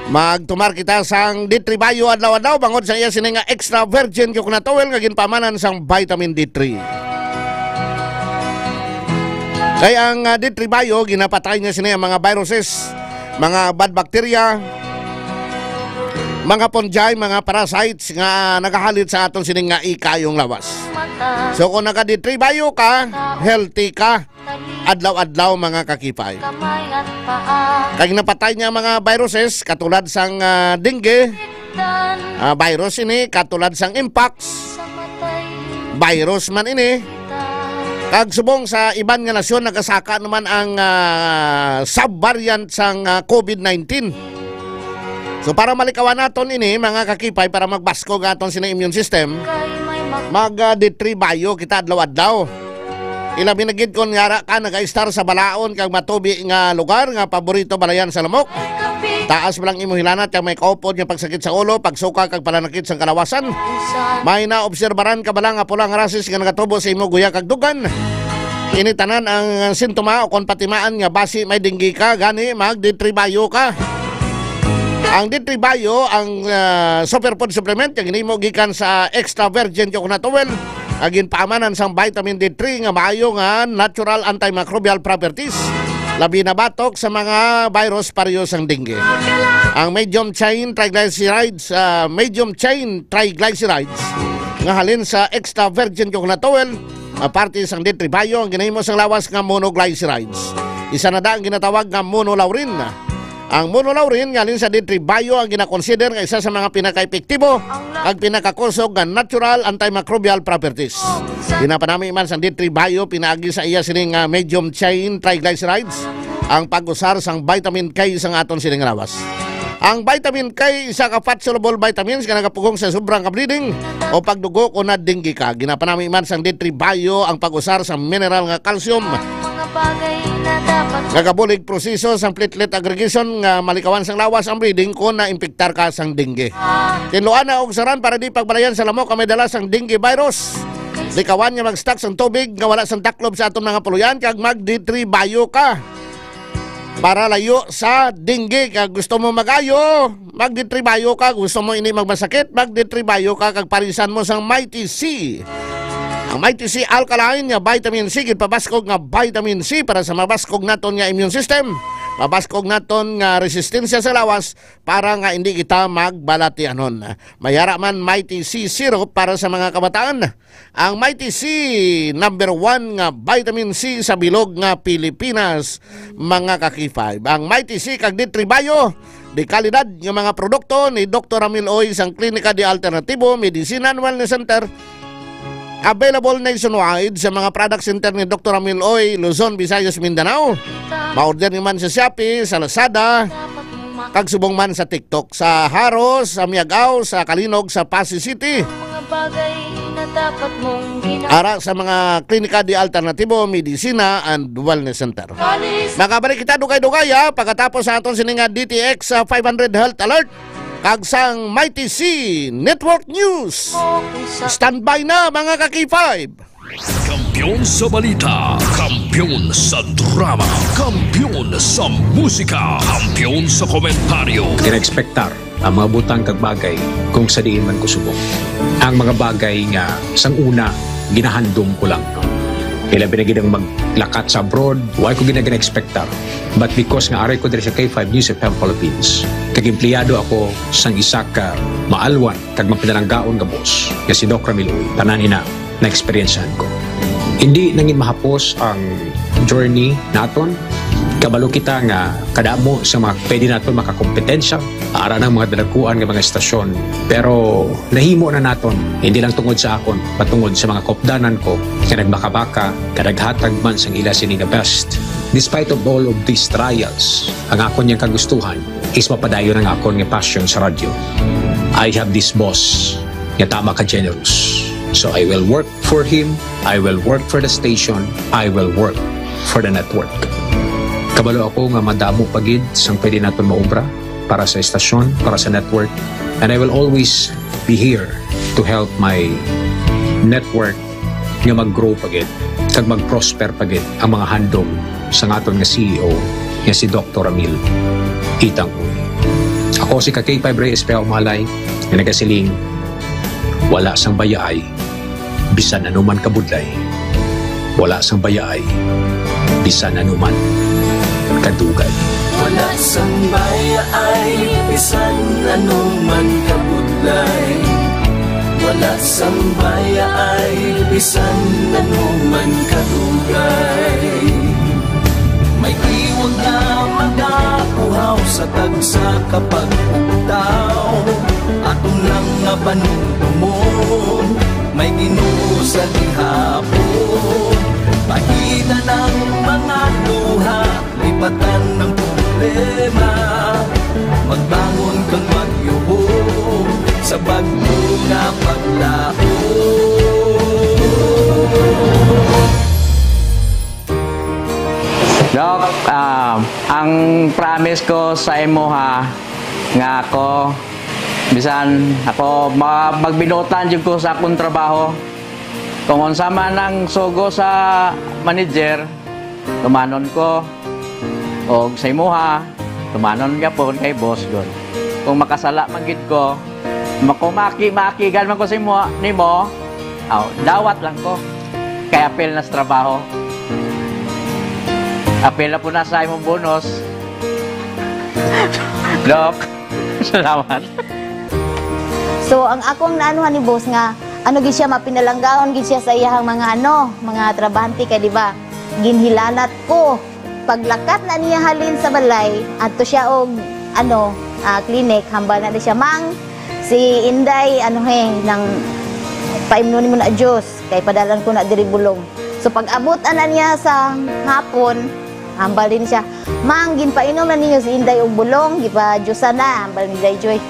Magtumar kita sang D three Bio adlaw-adlaw bangod sa iya sini nga extra virgin coconut oil nga ginpaamanan sang vitamin D three. Kay ang, ah, D three Bio, ginapatay niya sini ang mga viruses, mga bad bacteria, mga fungi, mga parasites nga nagahalit sa aton sining nga ikayong lawas. So kung naka D three Bio ka, healthy ka adlaw-adlaw, mga ka-K five. Kag napatay niya mga viruses katulad sang, ah, dengue, ah, virus ini, katulad sang mpox, virus man ini. Kag subong sa iban nga nasyon, nagasaka naman ang, ah, sub-variant sang, ah, COVID nineteen. So, para malikawan naton ini, mga ka-K five, para magbaskog aton sini immune system, mag, ah, D three Bio kita adlaw-adlaw. Ilabi na gid kon yara ka nagaistar sa balaod kag matubi nga lugar nga paborito balayan sa lamok. Taas ba lang imo hilanat kag may kaupod nga pagsakit sa ulo, pagsuka kag pananakit sang kalawasan? May naobserbaran ka bala nga pula nga rashes nga nagatubo sa imo guya kag dugan? Ini tanan ang sintoma o kon patimaan nga basi may dengue ka, gani mag D three Bio ka. Ang D three Bio, ang, ah, superfood supplement nga ginhimo gikan sa extra virgin coconut oil, nga ginpaamanan sang vitamin D three nga maayo nga natural antimicrobial properties, labi na batok sa mga virus pareho sang dengue. Ang medium chain triglycerides, ah, medium chain triglycerides nga halin sa extra virgin coconut oil, ah, parte sang D three Bio ang ginahimo sang lawas nga monoglycerides. Isa na da ang ginatawag nga monolaurin. Ang monolaurin nga halin sa D three Bio ang ginakonsider nga isa sa mga pinakaepektibo kag pinakakusog nga natural antimicrobial properties. Ginapanami man sang D three Bio pinaagi sa iya sining, ah, medium chain triglycerides ang pag-usar sang vitamin K sa aton sining lawas. Ang vitamin K, isa ka fat-soluble vitamins nga nagapugong sa sobrang ka-bleeding o pagdugo kon na-dengue ka. Ginapanami man sang D three Bio ang pag-usar sa mineral nga calcium Nga kabulig proseso sang platelet aggregation nga malikawan sang lawas ang bleeding kon naimpektar ka sang dengue. Tinluana og saran para di pagbalayan sa lamok ang may dala sang dengue virus. Likawan nga mag-stock sang tubig nga wala sang taklob sa aton mga puloy-an kag mag-D three Bio ka. Para layo sa dengue, kag gusto mo mag-ayo, mag-D three Bio ka. Gusto mo ini magmasakit, mag-D three Bio ka kag parisan mo sang Mighty C. Ang Mighty C Alkaline nga vitamin C, ginpabaskog nga vitamin C para sa mabaskog naton nga immune system, mabaskog naton nga resistensya sa lawas, para nga hindi kita magbalatianon. May ara man Mighty C Syrup para sa mga kabataan. Ang Mighty C, number one nga vitamin C sa bilog nga Pilipinas, mga ka-K five. Ang Mighty C kag D three Bio, de kalidad nga mga produkto ni Doktor Ramil Oy sang Klinika de Alternatibo, Medicina and Wellness Center. Available nationwide sa mga product center ni Doktor Ramil Oy, Luzon, Visayas, Mindanao. Ma-order niyo man sa Shopee, sa Lazada, kag subong man sa TikTok, sa Haros, sa Miag-ao, sa Calinog, sa Passi City. Mga bagay na dapat mong gina- Ara sa mga Klinika de Alternatibo, Medicina and Wellness Center. Makabalik kita dugay-dugay, ha, pagkatapos sa aton sini nga D T X, ah, five hundred Health Alert, kag sang Mighty C Network News. Standby na, mga ka-K five. Kampiyon sa balita, kampiyon sa drama, kampiyon sa musika, kampiyon sa komentaryo. Gina-expectar ang mga butang kag bagay kung sa diin man ko subong. Ang mga bagay nga sang una, ginahandom ko lang. Kay labi na gid ang maglakat sa abroad, wa ko gina-, gina-expectar. But because nga aray ko diri sa K five News F M Philippines, kag empleyado ako sang isa ka maalwan kag mapinalanggaon nga boss, nga si Doc Ramil Uy, tanan ina na-eksperyensyahan ko. Hindi nangin mahapos ang journey naton. Kabalo kita nga kadamo sa mga pwede naton makakompetensya, ara ng mga dalaguan nga mga estasyon. Pero nahimo na naton, hindi lang tungod sa akon, patungod sa mga kopdanan ko nga nagmakabaka, nga naghatag man sang ila sini nga best. Despite of all of these trials, ang akon yang kagustuhan is mapadayon ang akon nga passion sa radyo. I have this boss nga tama ka generous. So I will work for him, I will work for the station, I will work for the network. Kabalo ako nga madamo pa gid sang pwede naton maobra para sa estasyon, para sa network, and I will always be here to help my network nga mag-grow pa gid kag mag-prosper pa gid ang mga handom sang aton nga C E O nga si Doktor Ramil Itang Uy. Ako si ka K five Rey Espejo Umalay nga nagasiling, wala sang bayaay bisan ano man kabudlay. Wala sang bayaay bisan ano man kadugay. Wala sang bayaay bisan ano man kabudlay. Wala sang bayaay bisan ano man kadugay. May tiwag nga magapuhaw sa tagsa ka pagpugtaw. Aton lang nga panumdumon, may Ginoo sa gihapon. Pagitan ang mga luha, lipatan ang problema. Magbangon kang magyuhong sa bag-o nga paglaom. Doc, ah, ang promise ko sa imuha nga ako, bisan ako ma-, magbinuotan jud ko sa akong trabaho. Kung unsa man ang sugo sa manager, tumanon ko. Og sa imuha, tumanon gyapon kay boss gud. Kung makasala man gid ko, makumaki-makigan man ko sa imo, nimo, aw, dawat lang ko. Kay apil na sa trabaho. Apil na po na sa imong bonus. Doc, salamat. So, ang akong naanuhan ni boss nga, ano gid siya, mapinalanggaon gid siya sa iyahang mga ano, mga trabahante kay, di ba? Ginhilanat ko. Paglakat na niya halin sa balay, adto siya og, ano, ah, clinic, hambal na di siya, "Mang, si Inday, ano he, nang paimnon nimo na juice, kay padalan ko na diri bulong." So, pag-abot ana niya sa hapon, hambal din siya, "Mang, ginpainom na ninyo si Inday og bulong, gipa-juice na," hambal ni Day Joy.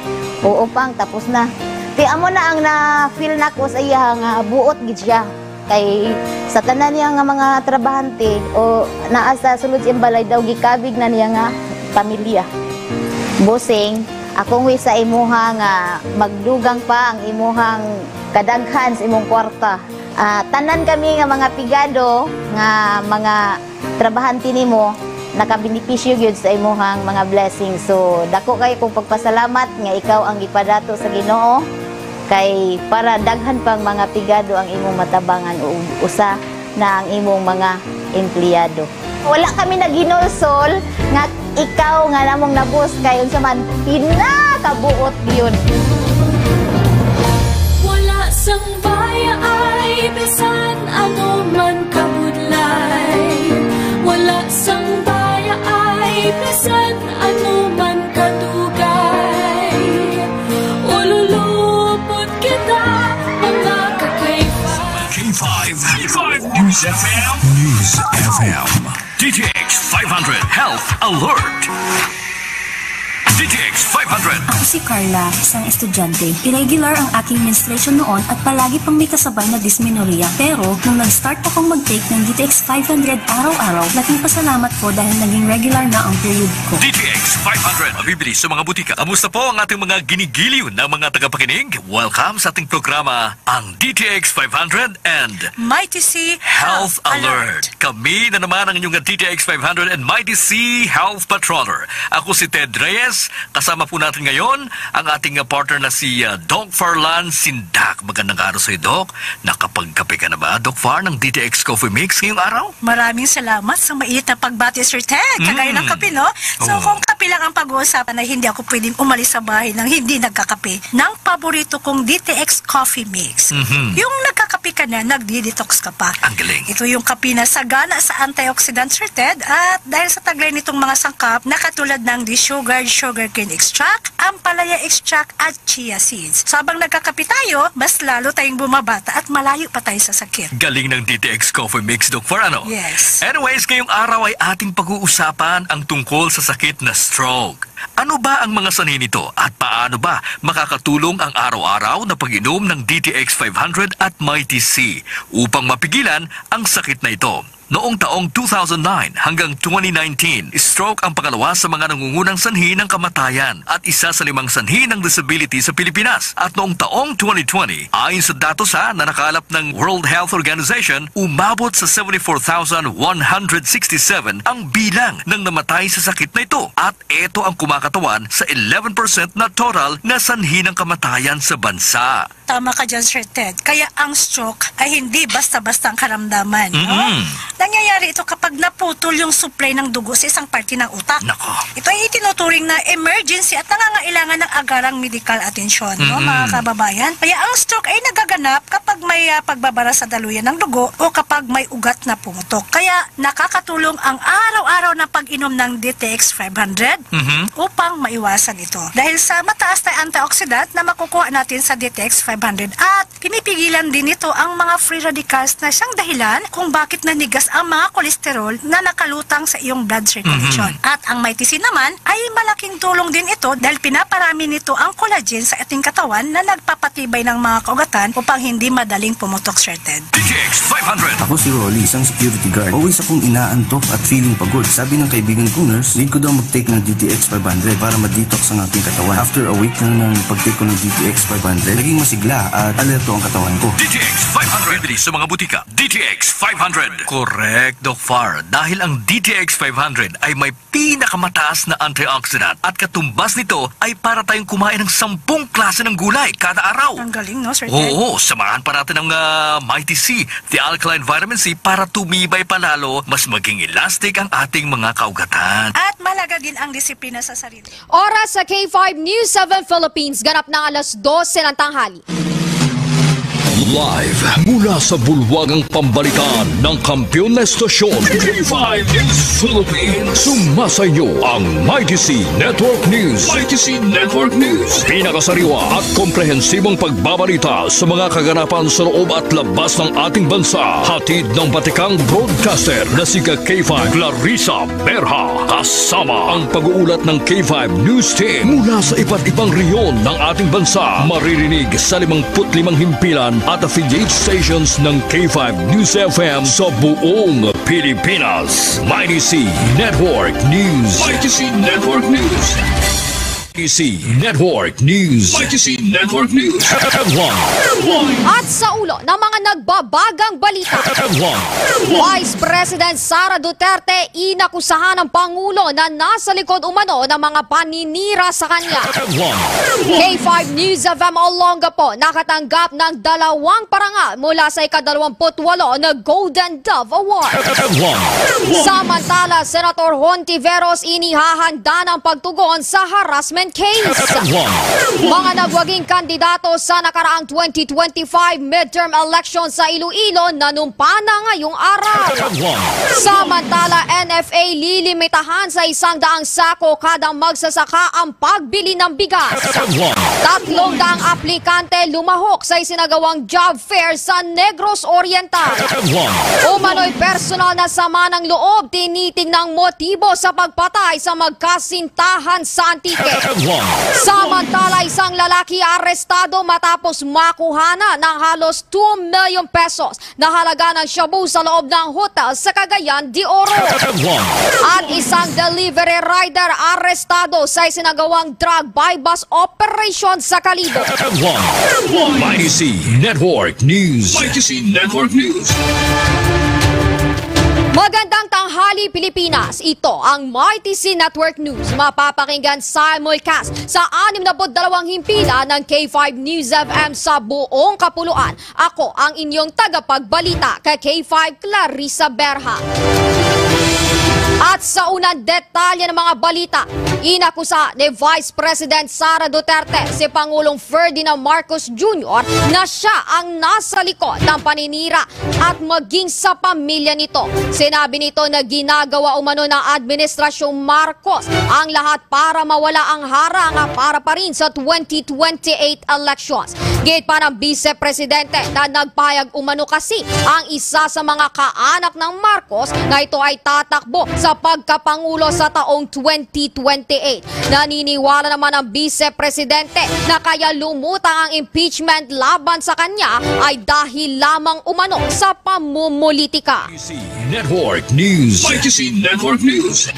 "Oo, Pang, tapos na." Ti amo na ang na-feel nako sa iya nga buot gid siya. Kay sa tanan niya nga mga trabahante o naa sa sulod sa iyang balay daw gikabig na niya nga pamilya. Bossing, akong wish sa imuha nga magdugang pa ang imuhang kadaghan sa imong kwarta. Ah, tanan kami nga mga pigado nga mga trabahante nimo, nakabenepisyo gyud sa imuhang mga blessings. So, dako kayo kong pagpasalamat nga ikaw ang gipadato sa Ginoo, kay para daghan pang mga pigado ang imong matabangan ug usa na ang imong mga empleyado. Wala kami naghinulsol nga ikaw nga namong nabus kay unsa man pinakabuot gyud. Wala sang baya ay bisan ano man kabudlay. Wala sang baya ay bisan ano man kadugay. Ululupot kita, mga ka-K five. K five, K five News F M. News F M. D T X five hundred Health Alert. D T X five hundred. Ako si Carla, isang estudyante. Irregular ang aking menstruation noon at palagi pang may kasabay na dysmenorrhea. Pero nung nag-start akong mag-take ng D T X five hundred araw-araw, laking pasalamat ko dahil naging regular na ang period ko. D T X five hundred, mabibili sa mga butika. Kamusta po ang ating mga ginigiliw na mga tagapakinig? Welcome sa ating programa, ang D T X five hundred and Mighty C Health Alert. Kami na naman ang inyong D T X five hundred and Mighty C Health Patroller. Ako si Ted Reyes. Kasama po natin ngayon ang ating, uh, partner na si, uh, Doc Farlan Sindak. Magandang araw sa iyo, Doc. Nakapagkape ka na ba, Doc Far, ng D T X Coffee Mix ngayong araw? Maraming salamat sa mainit na pagbati, Sir Ted. Kagaya ng Mm. kape, no? So, Oo. kung kape lang ang pag-uusapan, ay hindi ako pwedeng umalis sa bahay nang hindi nagkakape ng paborito kong D T X Coffee Mix. Mhm. Yung nagkakape ka na, nagdi-detox ka pa. Ang galing. Ito yung kape na sagana sa antioxidant, Sir Ted. At dahil sa taglay nitong mga sangkap, na katulad ng desugared sugarcane extract, ampalaya extract, at chia seeds. So, habang nagkakape tayo, mas lalo tayong bumabata at malayo pa tayo sa sakit. Galing ng D T X Coffee Mix, Doc Far, ano? Yes. Anyways, ngayong araw ay ating pag-uusapan ang tungkol sa sakit na stroke. Ano ba ang mga sanhi nito at paano ba makakatulong ang araw-araw na pag-inom ng D T X five hundred at Mighty C upang mapigilan ang sakit na ito? Noong taong two thousand nine hanggang twenty nineteen, stroke ang pangalawa sa mga nangungunang sanhi ng kamatayan at isa sa limang sanhi ng disability sa Pilipinas. At noong taong twenty twenty, ayon sa datos, ha, na nakalap ng World Health Organization, umabot sa seventy-four thousand one hundred sixty-seven ang bilang ng namatay sa sakit na ito, at ito ang kumakatawan sa eleven percent na total na sanhi ng kamatayan sa bansa. Tama ka dyan, Sir Ted. Kaya ang stroke ay hindi basta-basta ang karamdaman, no? Mm-mm. Nangyayari ito kapag naputol yung supply ng dugo sa isang parte ng utak. Nako. Ito ay itinuturing na emergency at nangangailangan ng agarang medical atensyon, no, Mm-mm. mga kababayan? Kaya ang stroke ay nagaganap kapag may, ah, pagbabara sa daluyan ng dugo o kapag may ugat na pumutok. Kaya nakakatulong ang araw-araw na pag-inom ng D T X five hundred Mhm. upang maiwasan ito. Dahil sa mataas na antioxidant na makukuha natin sa D T X five hundred at pinipigilan din nito ang mga free radicals na siyang dahilan kung bakit nanigas ang mga kolesterol na nakalutang sa iyong blood circulation. Mhm. At ang Mighty C naman ay malaking tulong din ito dahil pinaparami nito ang collagen sa ating katawan na nagpapatibay ng mga kaugatan upang hindi madaling pumutok, Sir Ted. D T X five hundred. Ako si Rolly, isang security guard. Always akong inaantok at feeling pagod. Sabi ng kaibigan kong nurse, need ko daw mag-take ng D T X five hundred para ma-detox ang aking katawan. After a week na ng pag-take ko ng D T X five hundred, naging masigla at alerto ang katawan ko. D T X five hundred. Bibili sa mga butika. D T X five hundred. Correct, Doc Far. Dahil ang D T X five hundred ay may pinakamataas na antioxidant at katumbas nito ay para tayong kumain ng sampung klase ng gulay kada araw. Ang galing, no, Sir Ted? Oo, samahan pa natin ng, ah, Mighty C, the alkaline vitamin C, para tumibay pa lalo, mas maging elastic ang ating mga kaugatan. At mahalaga din ang disiplina sa sarili. Oras sa K five News seven Philippines, ganap na alas dose ng tanghali. Live mula sa bulwagang pambalitaan ng kampiyon na estasyon, K five News Philippines. Sumasa inyo ang Mighty C Network News. Mighty C Network News. Pinakasariwa at komprehensibong pagbabalita sa mga kaganapan sa loob at labas ng ating bansa. Hatid ng batikang broadcaster na si ka K five Clarissa Berha. Kasama ang pag-uulat ng K five News Team mula sa iba't ibang rehiyon ng ating bansa. Maririnig sa limangput limang himpilan at affiliate stations ng K five News F M sa buong Pilipinas. Mighty C Network News. Mighty C Network News. Mighty C Network News. Mighty C Network News. Headline. At sa ulo ng mga nagbabagang balita, Headline. Vice President Sara Duterte inakusahan ng Pangulo na nasa likod umano ng mga paninira sa kanya. Headline. K five News F M Olongapo nakatanggap ng dalawang parangal mula sa ikadalawamput-walo na Golden Dove Award. Headline. Samantala, Senator Hontiveros inihahanda ng pagtugon sa harassment case. Headline. Mga nagwaging kandidato sa nakaraang twenty twenty-five midterm election sa Iloilo nanumpa na ngayong araw. Headline. Samantala, N F A lilimitahan sa isang daang sako kada magsasaka ang pagbili ng bigas. Headline. Tatlong daang aplikante lumahok sa isinagawang job fair sa Negros Oriental. Headline. Umano'y personal na sama ng loob, tinitingnang motibo sa pagpatay sa magkasintahan sa Antique. Headline. Samantala, isang lalaki arestado matapos makuhanan ng halos two million pesos na halaga ng shabu sa loob ng hotel sa Cagayan de Oro. Headline. At isang delivery rider arestado sa isinagawang drug buy-bust operation sa Kalibo. Headline. Mighty C Network News. Mighty C Network News. Magandang tanghali, Pilipinas. Ito ang Mighty C Network News. Mapapakinggan simulcast sa anim na dalawang himpilan ng K five News F M sa buong kapuluan. Ako ang inyong tagapagbalita, ka K five Clarissa Berha. At sa unang detalye ng mga balita, inakusa ni Vice President Sara Duterte si Pangulong Ferdinand Marcos Junior na siya ang nasa likod ng paninira at maging sa pamilya nito. Sinabi nito na ginagawa umano ng Administrasyong Marcos ang lahat para mawala ang harang para pa rin sa twenty twenty-eight elections. Gid pa ng Vice Presidente na nagpahayag umano kasi ang isa sa mga kaanak ng Marcos na ito ay tatakbo sa pagkapangulo sa taong twenty twenty-eight. Naniniwala naman ang Vice Presidente na kaya lumutang ang impeachment laban sa kanya ay dahil lamang umano sa pamumulitika. Network News. Mighty C Network News.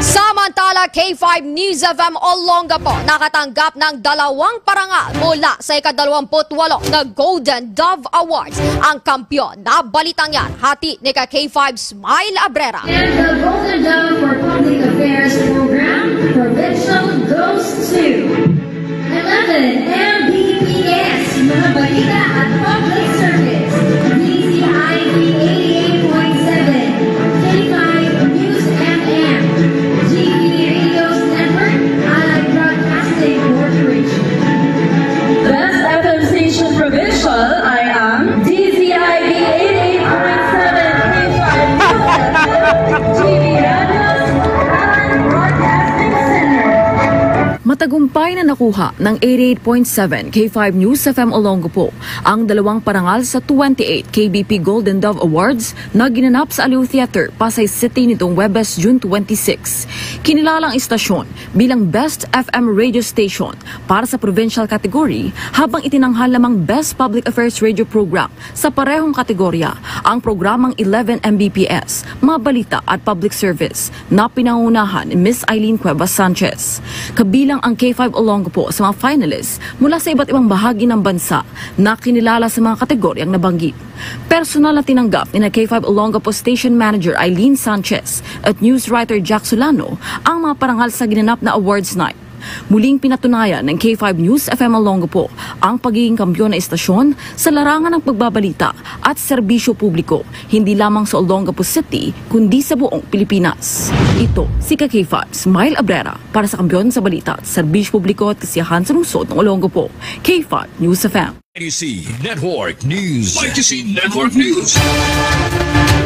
Samantala, K five News F M Olongapo nakatanggap ng dalawang parangal mula sa ikadalawamput-walo na Golden Dove Awards. Ang kampiyon na balitang yan, hati ni ka K five Smile Abrera. And the Golden Dove for Public Affairs Program Provincial goes to eleven M B P S, mga balita at public service, D Z I V eighty-eight point seven, K five News F M, G P Radios Network, Allied Broadcasting Corporation. Best F M Station Provincial ay ang D Z I V eighty-eight point seven K five News F M, G P Radios, Allied Broadcasting Center. Matagumpay na nakuha ng eighty-eight point seven K five News F M Olongapo ang dalawang parangal sa twenty-eight K B P Golden Dove Awards na ginanap sa Aliw Theater, Pasay City nitong Huwebes, June twenty-six. Kinilala ang istasyon bilang Best F M Radio Station para sa provincial category, habang itinanghal namang Best Public Affairs Radio Program sa parehong kategorya ang programang eleven M B P S, mga balita at public service, na pinangunahan ni Miss Eileen Cuevas Sanchez. Kabilang ang K five Olongapo sa mga finalists mula sa iba't ibang bahagi ng bansa na kinilala sa mga kategoryang nabanggit. Personal na tinanggap ni na K five Olongapo Station Manager Eileen Sanchez at News Writer Jack Solano ang mga parangal sa ginanap na awards night. Muling pinatunayan ng K five News F M Olongapo ang pagiging kampiyon na istasyon sa larangan ng pagbabalita at serbisyo publiko, hindi lamang sa Olongapo City, kundi sa buong Pilipinas. Ito si ka K five Smile Abrera para sa Kampiyon sa Balita at Serbisyo Publiko at Kasiyahan sa Lungsod ng Olongapo, K five News F M. Mighty C Network News. Mighty C Network News.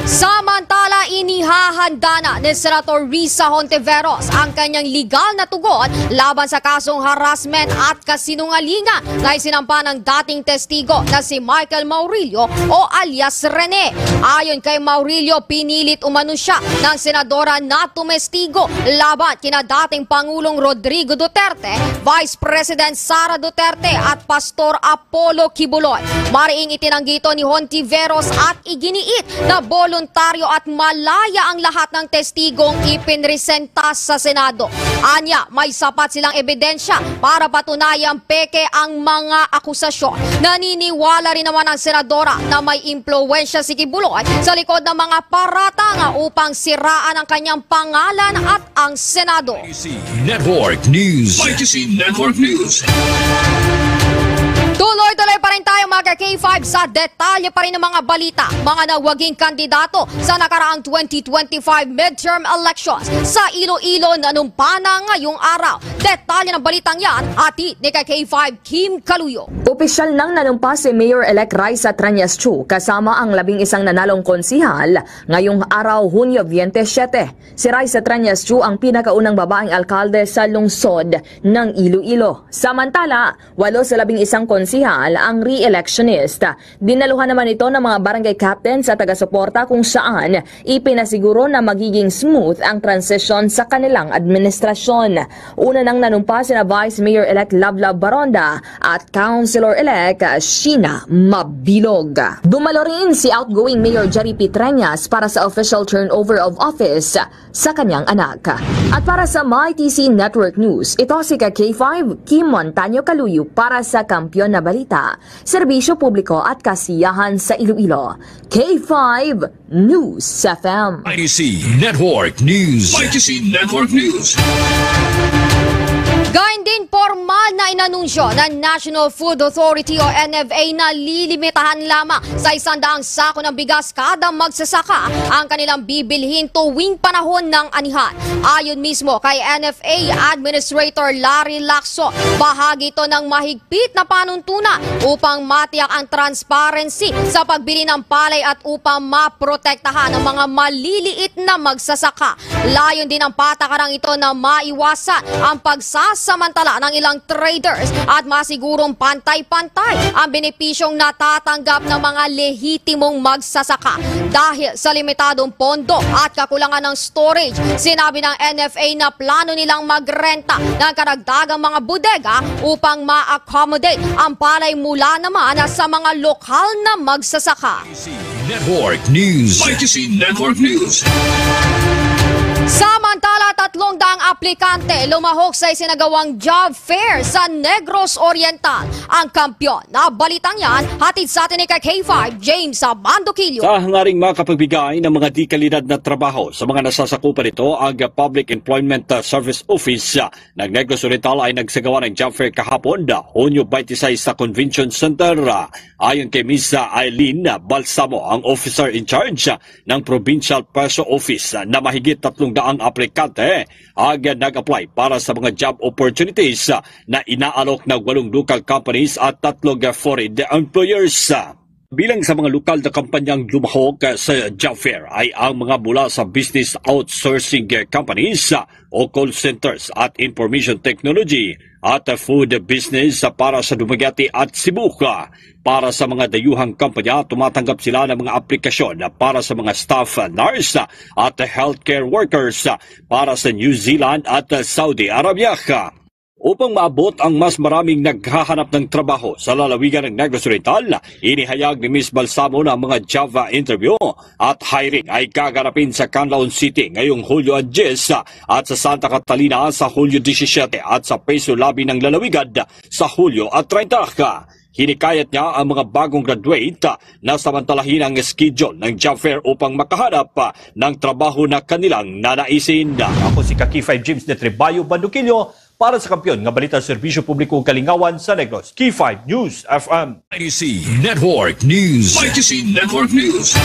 Samantala, inihahanda na ni Senator Risa Hontiveros ang kanyang legal na tugon laban sa kasong harassment at kasinungalingan na isinampa ng dating testigo na si Michael Maurilio o alias Rene. Ayon kay Maurilio, pinilit umano siya ng senadora na tumestigo laban kina dating Pangulong Rodrigo Duterte, Vice President Sara Duterte at Pastor Apollo Quiboloy. Mariing itinanggito ni Hontiveros at iginiit na boluntaryo at malaya ang lahat ng testigong ipinresenta sa Senado. Anya, may sapat silang ebidensya para patunayang peke ang mga akusasyon. Naniniwala rin naman ang senadora na may impluwensya si Quiboloy sa likod ng mga paratang upang siraan ang kanyang pangalan at ang Senado. Network News. Legacy Network News. Tuloy-tuloy pa rin tayo, mga K five, sa detalye pa rin ng mga balita. Mga nagwaging kandidato sa nakaraang twenty twenty-five midterm elections sa Iloilo nanumpa na ngayong araw. Detalye ng balitang yan, hatid ni K five Kim Kaluyo. Opisyal nang nanumpa si Mayor-elect Raisa Treñas Chu kasama ang labing isang nanalong konsihal ngayong araw, Hunyo twenty-seven. Si Raisa Treñas Chu ang pinakaunang babaeng alkalde sa lungsod ng Iloilo. Samantala, walo sa labing isang konsihal ang re-electionist. Dinaluhan naman ito ng mga barangay captain sa taga-suporta kung saan ipinasiguro na magiging smooth ang transition sa kanilang administrasyon. Una nang nanumpa sina Vice Mayor-elect Lovelav Baronda at Councilor-elect Sheena Mabilog. Dumalo rin si outgoing Mayor Jerry Pitreñas para sa official turnover of office sa kanyang anak. At para sa My T C Network News, ito si ka K five, Kim Montaño Kaluyo para sa Kampiyon na Balita, Serbisyo Publiko at Kasiyahan sa Iloilo. K five News F M. I T C Network News. I T C Network News. Gayon din, formal na inanunsyo ng National Food Authority o N F A na lilimitahan lamang sa isang daang sako ng bigas kada magsasaka ang kanilang bibilhin tuwing panahon ng anihan. Ayon mismo kay N F A Administrator Larry Lacson, bahagi ito ng mahigpit na panuntunan upang matiyak ang transparency sa pagbili ng palay at upang maprotektahan ang mga maliliit na magsasaka. Layon din ang patakarang ito na maiwasan ang pagsasamantala ng ilang traders at masigurong pantay-pantay ang benepisyong natatanggap ng mga lehitimong magsasaka. Dahil sa limitadong pondo at kakulangan ng storage, sinabi ng N F A na plano nilang magrenta ng karagdagang mga bodega upang ma-accommodate ang palay mula naman sa mga lokal na magsasaka. Network News. Legacy Network News. Samantala, tatlong daang aplikante lumahok sa isinagawang job fair sa Negros Oriental. Ang kampiyon na balitang yan, hatid sa atin ni ka K five, James Abandokillo. Sa hangaring makapagbigay ng mga di kalidad na trabaho sa mga nasasakupan nito ang Public Employment, uh, Service Office, uh, ng Negros Oriental ay nagsagawa ng job fair kahapon, Hunyo twenty-six, sa Convention Center. Ayon kay Miss Eileen Balsamo, ang officer in charge ng Provincial P E S O Office, na mahigit tatlong daang aplikante ang nag-apply para sa mga job opportunities na inaalok ng walong local companies at tatlong foreign employers. Bilang sa mga lokal na kampanyang lumahok sa job fair ay ang mga mula sa business outsourcing companies o call centers at information technology at food business para sa Dumaguete at Cebu. Para sa mga dayuhang kampanya, tumatanggap sila ng mga aplikasyon para sa mga staff nurse at healthcare workers para sa New Zealand at Saudi Arabia. Upang maabot ang mas maraming naghahanap ng trabaho sa lalawigan ng Negros Oriental, inihayag ni Miss Balsamo na ang mga job interview at hiring ay gaganapin sa Canlaon City ngayong Hulyo diyes at sa Santa Catalina sa Hulyo disisyete at sa Peso Labi ng Lalawigan sa Hulyo treinta. Hinikayat niya ang mga bagong graduate na samantalahin ang schedule ng job fair upang makahanap ng trabaho na kanilang nanaisin. Ako si ka K five James de Trebayo Bandukillo para sa Kampiyon nga Balita, Serbisyo Publiko ug Kalingawan sa Negros, K five News F M. Legacy Network News. Legacy Network News.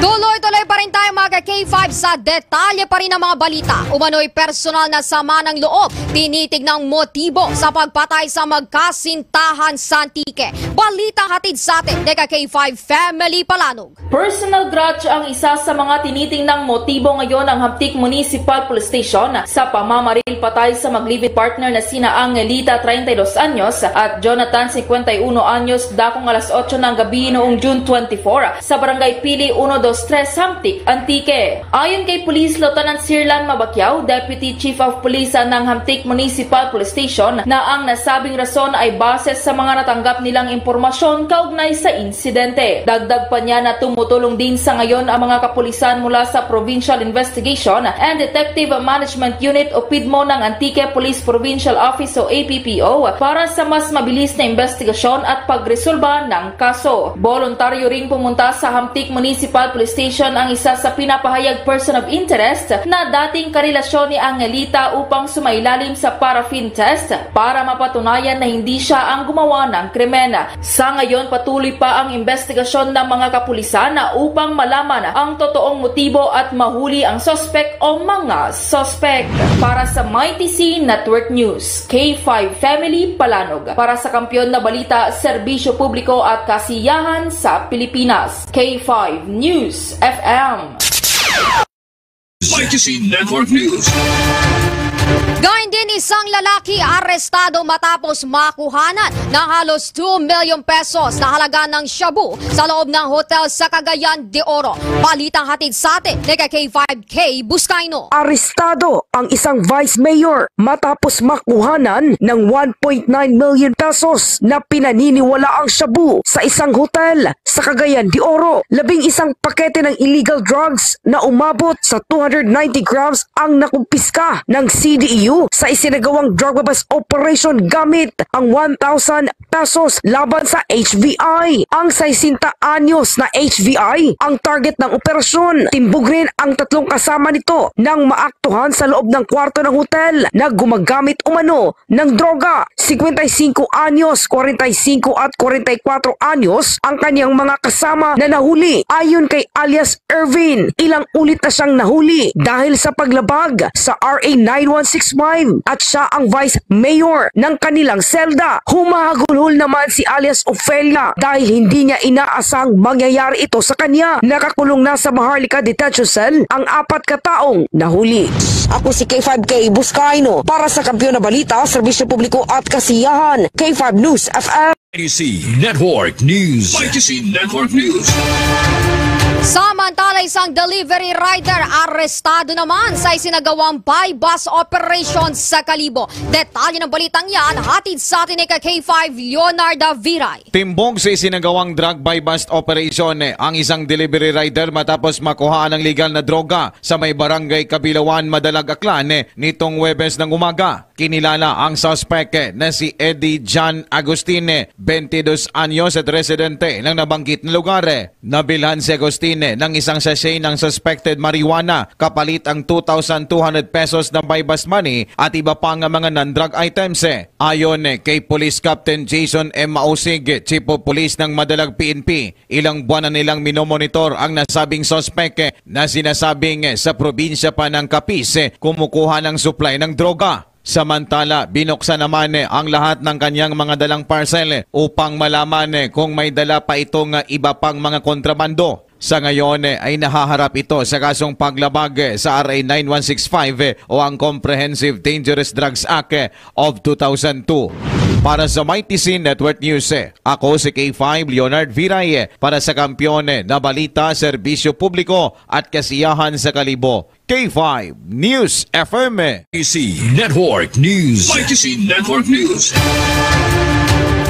Tuloy-tuloy pa rin tayo, mga K five, sa detalye pa rin ng mga balita. Umano'y personal na sama ng loob, tinitignang motibo sa pagpatay sa magkasintahan sa Antique. Balita hatid sa atin ni ka K five Family Palanog. Personal grudge ang isa sa mga tinitingnang motibo ngayon ng Hamtic Municipal Police Station sa pamamaril patay sa mag-live-in partner na sina Angelita, treinta y dos anyos, at Jonathan, cincuenta y uno anyos, dakong alas otso ng gabi noong June twenty-four sa Barangay Pili uno dos tres, Hamtic, Antique. Ayon kay Police Lieutenant Sirlan Mabacquiao, Deputy Chief of Police ng Hamtic Municipal Police Station, na ang nasabing rason ay base sa mga natanggap nilang impormasyon kaugnay sa insidente. Dagdag pa niya na tumutulong din sa ngayon ang mga kapulisan mula sa Provincial Investigation and Detective Management Unit o PIDMO ng Antique Police Provincial Office o A P P O para sa mas mabilis na investigasyon at pagresolba ng kaso. Voluntaryo ring pumunta sa Hamtic Municipal Police Station ang isa sa pinapahayag person of interest na dating karelasyon ni Angelita upang sumailalim sa paraffin test para mapatunayan na hindi siya ang gumawa ng krimen. Sa ngayon, patuloy pa ang investigasyon ng mga kapulisan upang malaman ang totoong motibo at mahuli ang suspek o mga suspek. Para sa Mighty C Network News, K five Family Palanog. Para sa kampiyon na balita, serbisyo publiko at kasiyahan sa Pilipinas, K five News F M. Mighty C Network News. Gayon din, isang lalaki arestado matapos makuhanan ng halos two million pesos na halaga ng shabu sa loob ng hotel sa Cagayan de Oro. Balitang hatid sa atin ni K five K Buscaino. Arestado ang isang vice mayor matapos makuhanan ng one point nine million pesos na pinaniniwalaang shabu sa isang hotel sa Cagayan de Oro. Labing isang pakete ng illegal drugs na umabot sa two hundred ninety grams ang nakumpiska ng C D E U sa isinagawang drug bust operation gamit ang one thousand pesos laban sa H V I. Ang sesenta anyos na H V I ang target ng operasyon. Timbog rin ang tatlong kasama nito nang maaktuhan sa loob ng kwarto ng hotel na gumagamit umano ng droga. Singkwenta y singko anyos, kwarenta y singko at kwarenta y kuwatro anyos ang kanyang mga kasama na nahuli. Ayon kay alias Ervin, ilang ulit na siyang nahuli dahil sa paglabag sa R A nine one six five at siya ang vice mayor ng kanilang selda. Humahagulhol naman si alias Ofelia dahil hindi niya inaasang mangyayari ito sa kanya. Nakakulong na sa Maharlika Detention Cell ang apat ka taong nahuli. Ako si K five K Buscaino para sa Kampiyon na Balita, Serbisyo Publiko at Kasiyahan, K five News F M. Mighty C Network News. Mighty C Network News. Samantala, isang delivery rider arestado naman sa isinagawang buy-bust operation sa Kalibo. Detalye ng balitang yan, hatid sa atin ni ka K five Leonarda Viray. Timbog sa isinagawang drug buy-bust operation ang isang delivery rider matapos makuha ang legal na droga sa may barangay Kabilawan, Madalag, Aklan, nitong Huwebes ng umaga. Kinilala ang suspek na si Eddie John Agustin, twenty-dos anyos at residente ng nabanggit na lugar. Nabilhan si Agustin ng isang sachet ng suspected marijuana kapalit ang two thousand two hundred pesos na buy-bust money at iba pa nga mga non-drug items. Ayon kay Police Captain Jason M. Mausig, Chief of Police ng Madalag P N P, ilang buwan na nilang minomonitor ang nasabing suspek na sinasabing sa probinsya pa ng Capiz kumukuha ng supply ng droga. Samantala, binuksan naman ang lahat ng kanyang mga dalang parcel upang malaman kung may dala pa itong iba pang mga kontrabando. Sa ngayon ay nahaharap ito sa kasong paglabag sa R A nine one six five o ang Comprehensive Dangerous Drugs Act of two thousand two. Para sa Mighty C Network News, ako si K five Leonard Viray para sa Kampiyon na Balita, Serbisyo Publiko at Kasiyahan sa Kalibo. K five News F M. K C Network News. K C Network News.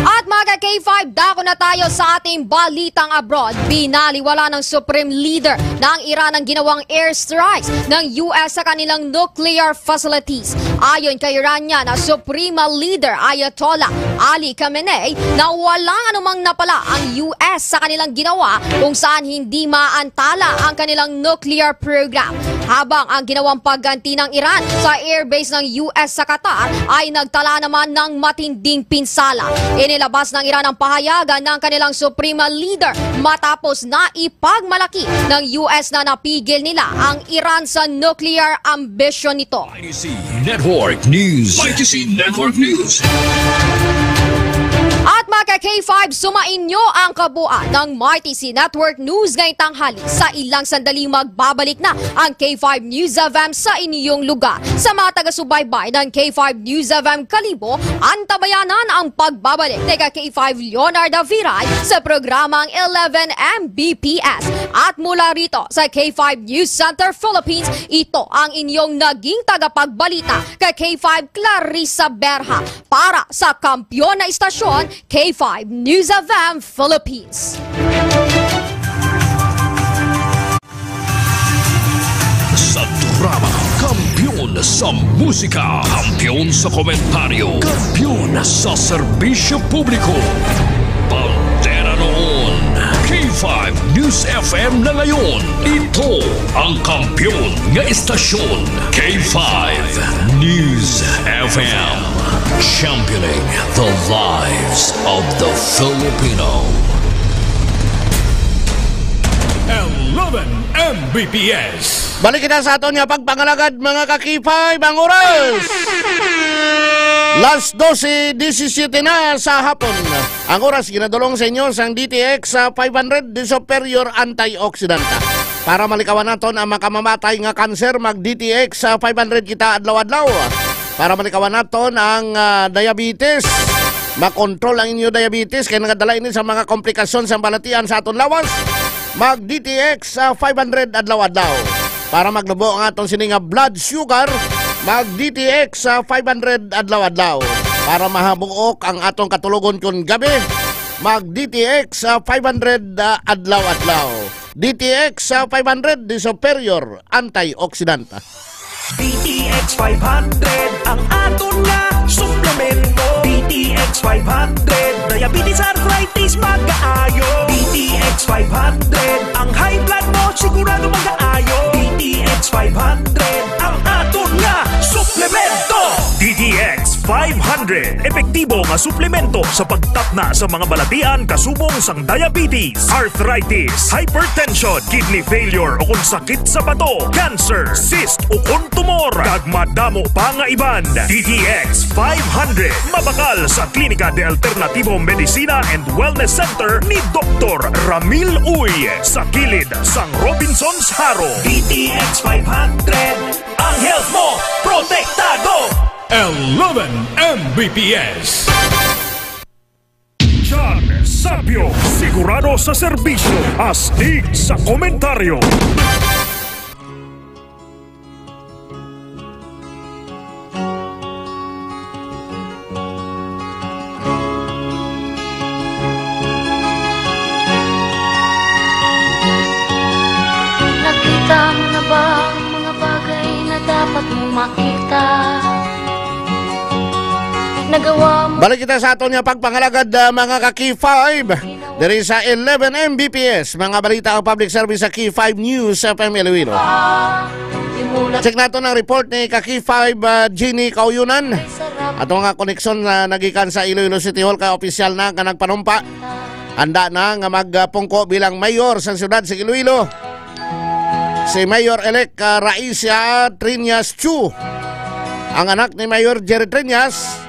At mga K five, dako na tayo sa ating balitang abroad. Binaliwala ng Supreme Leader ng Iran ang ginawang airstrikes ng U S sa kanilang nuclear facilities. Ayon kay Iranian na Supreme Leader Ayatollah Ali Khamenei, na walang anumang napala ang U S sa kanilang ginawa kung saan hindi maantala ang kanilang nuclear program. Habang ang ginawang pagganti ng Iran sa airbase ng U S sa Qatar ay nagtala naman ng matinding pinsala. Inilabas ng Iran ang pahayag ng kanilang Supreme Leader matapos na ipagmalaki ng U S na napigil nila ang Iran sa nuclear ambition nito. Mighty C Network News. Mighty C Network News. At mga ka-K five, sumainyo ang kabuuan ng Marti C Network News ngayong tanghali. Sa ilang sandali, magbabalik na ang K five News F M sa inyong lugar. Sa mga taga-subaybay ng K five News F M Kalibo, antabayanan ang pagbabalik ni ka-K five Leonard Aviray sa programang eleven M B P S. At mula rito sa K five News Center Philippines, ito ang inyong naging tagapagbalita, ka-K five Clarissa Berha, para sa kampiyon na istasyon, K five News F M Philippines. Sa drama, kampiyon sa musika, kampiyon sa komentaryo, kampiyon sa serbisyo publiko. Bandera noon, K five News F M na ngayon. Ito ang kampiyon nga istasyon, K five News F M. Championing the lives of the Filipino. Eleven M B P S. Balik kita sa aton nga pagpangalagad, mga ka-K five. Ang oras, las dose disisiyete na sa hapon. Ang oras ginadulong sa inyo sang D T X sa five hundred, the superior antioxidant. Para malikawan naton ang makamamatay nga kanser, mag D T X sa five hundred kita adlaw-adlaw. Para malikawan naton ang, ah, diabetes, makontrol ang inyo diabetes kay nagadala ini sa mga komplikasyon sa balatian sa aton lawas, mag D T X sa five hundred adlaw-adlaw. Para maglubo ang aton sini nga blood sugar, mag D T X sa five hundred adlaw-adlaw. Para mahabuok ang aton katulogon kon gabi, mag D T X sa five hundred, ah, adlaw-adlaw. D T X sa five hundred, the superior antioxidant. D T X five hundred ang aton nga suplemento. D T X five hundred, diabetes, arthritis, magaayo. D T X five hundred, ang high blood mo sigurado magaayo. D T X five hundred ang aton nga suplemento. D T X five hundred, epektibo nga suplemento sa pagtapna sa mga balatian kasubong sang diabetes, arthritis, hypertension, kidney failure, o kon sakit sa bato, cancer, cyst, o kon tumor, kag madamo pa nga iban. D T X five hundred, mabakal sa Klinika de Alternativo Medicina and Wellness Center ni Doktor Ramil Uy, sa kilid sang Robinsons Jaro. D T X five hundred, ang health mo, protektado! Eleven M B P S. John Sapio, sigurado sa serbisyo, astig sa komentaryo. Nakita mo na ba ang mga bagay na dapat mo makita? Nagawa mo Balik kita sa aton nga pagpangalagad, ah, mga ka-K five. Diri sa eleven M B P S, mga balita ang public service sa K five News F M Iloilo. Check nato ang report ni ka-K five, ah, Jeannie Kauyunan. Ato nga koneksyon na nagikan sa Iloilo City Hall kay opisyal na nga nagpanumpa. Handa na nga magpungko bilang mayor sa siyudad sa Iloilo si Mayor-elect, ah, Raisa Triñas Chu, ang anak ni Mayor Jerry Triñas.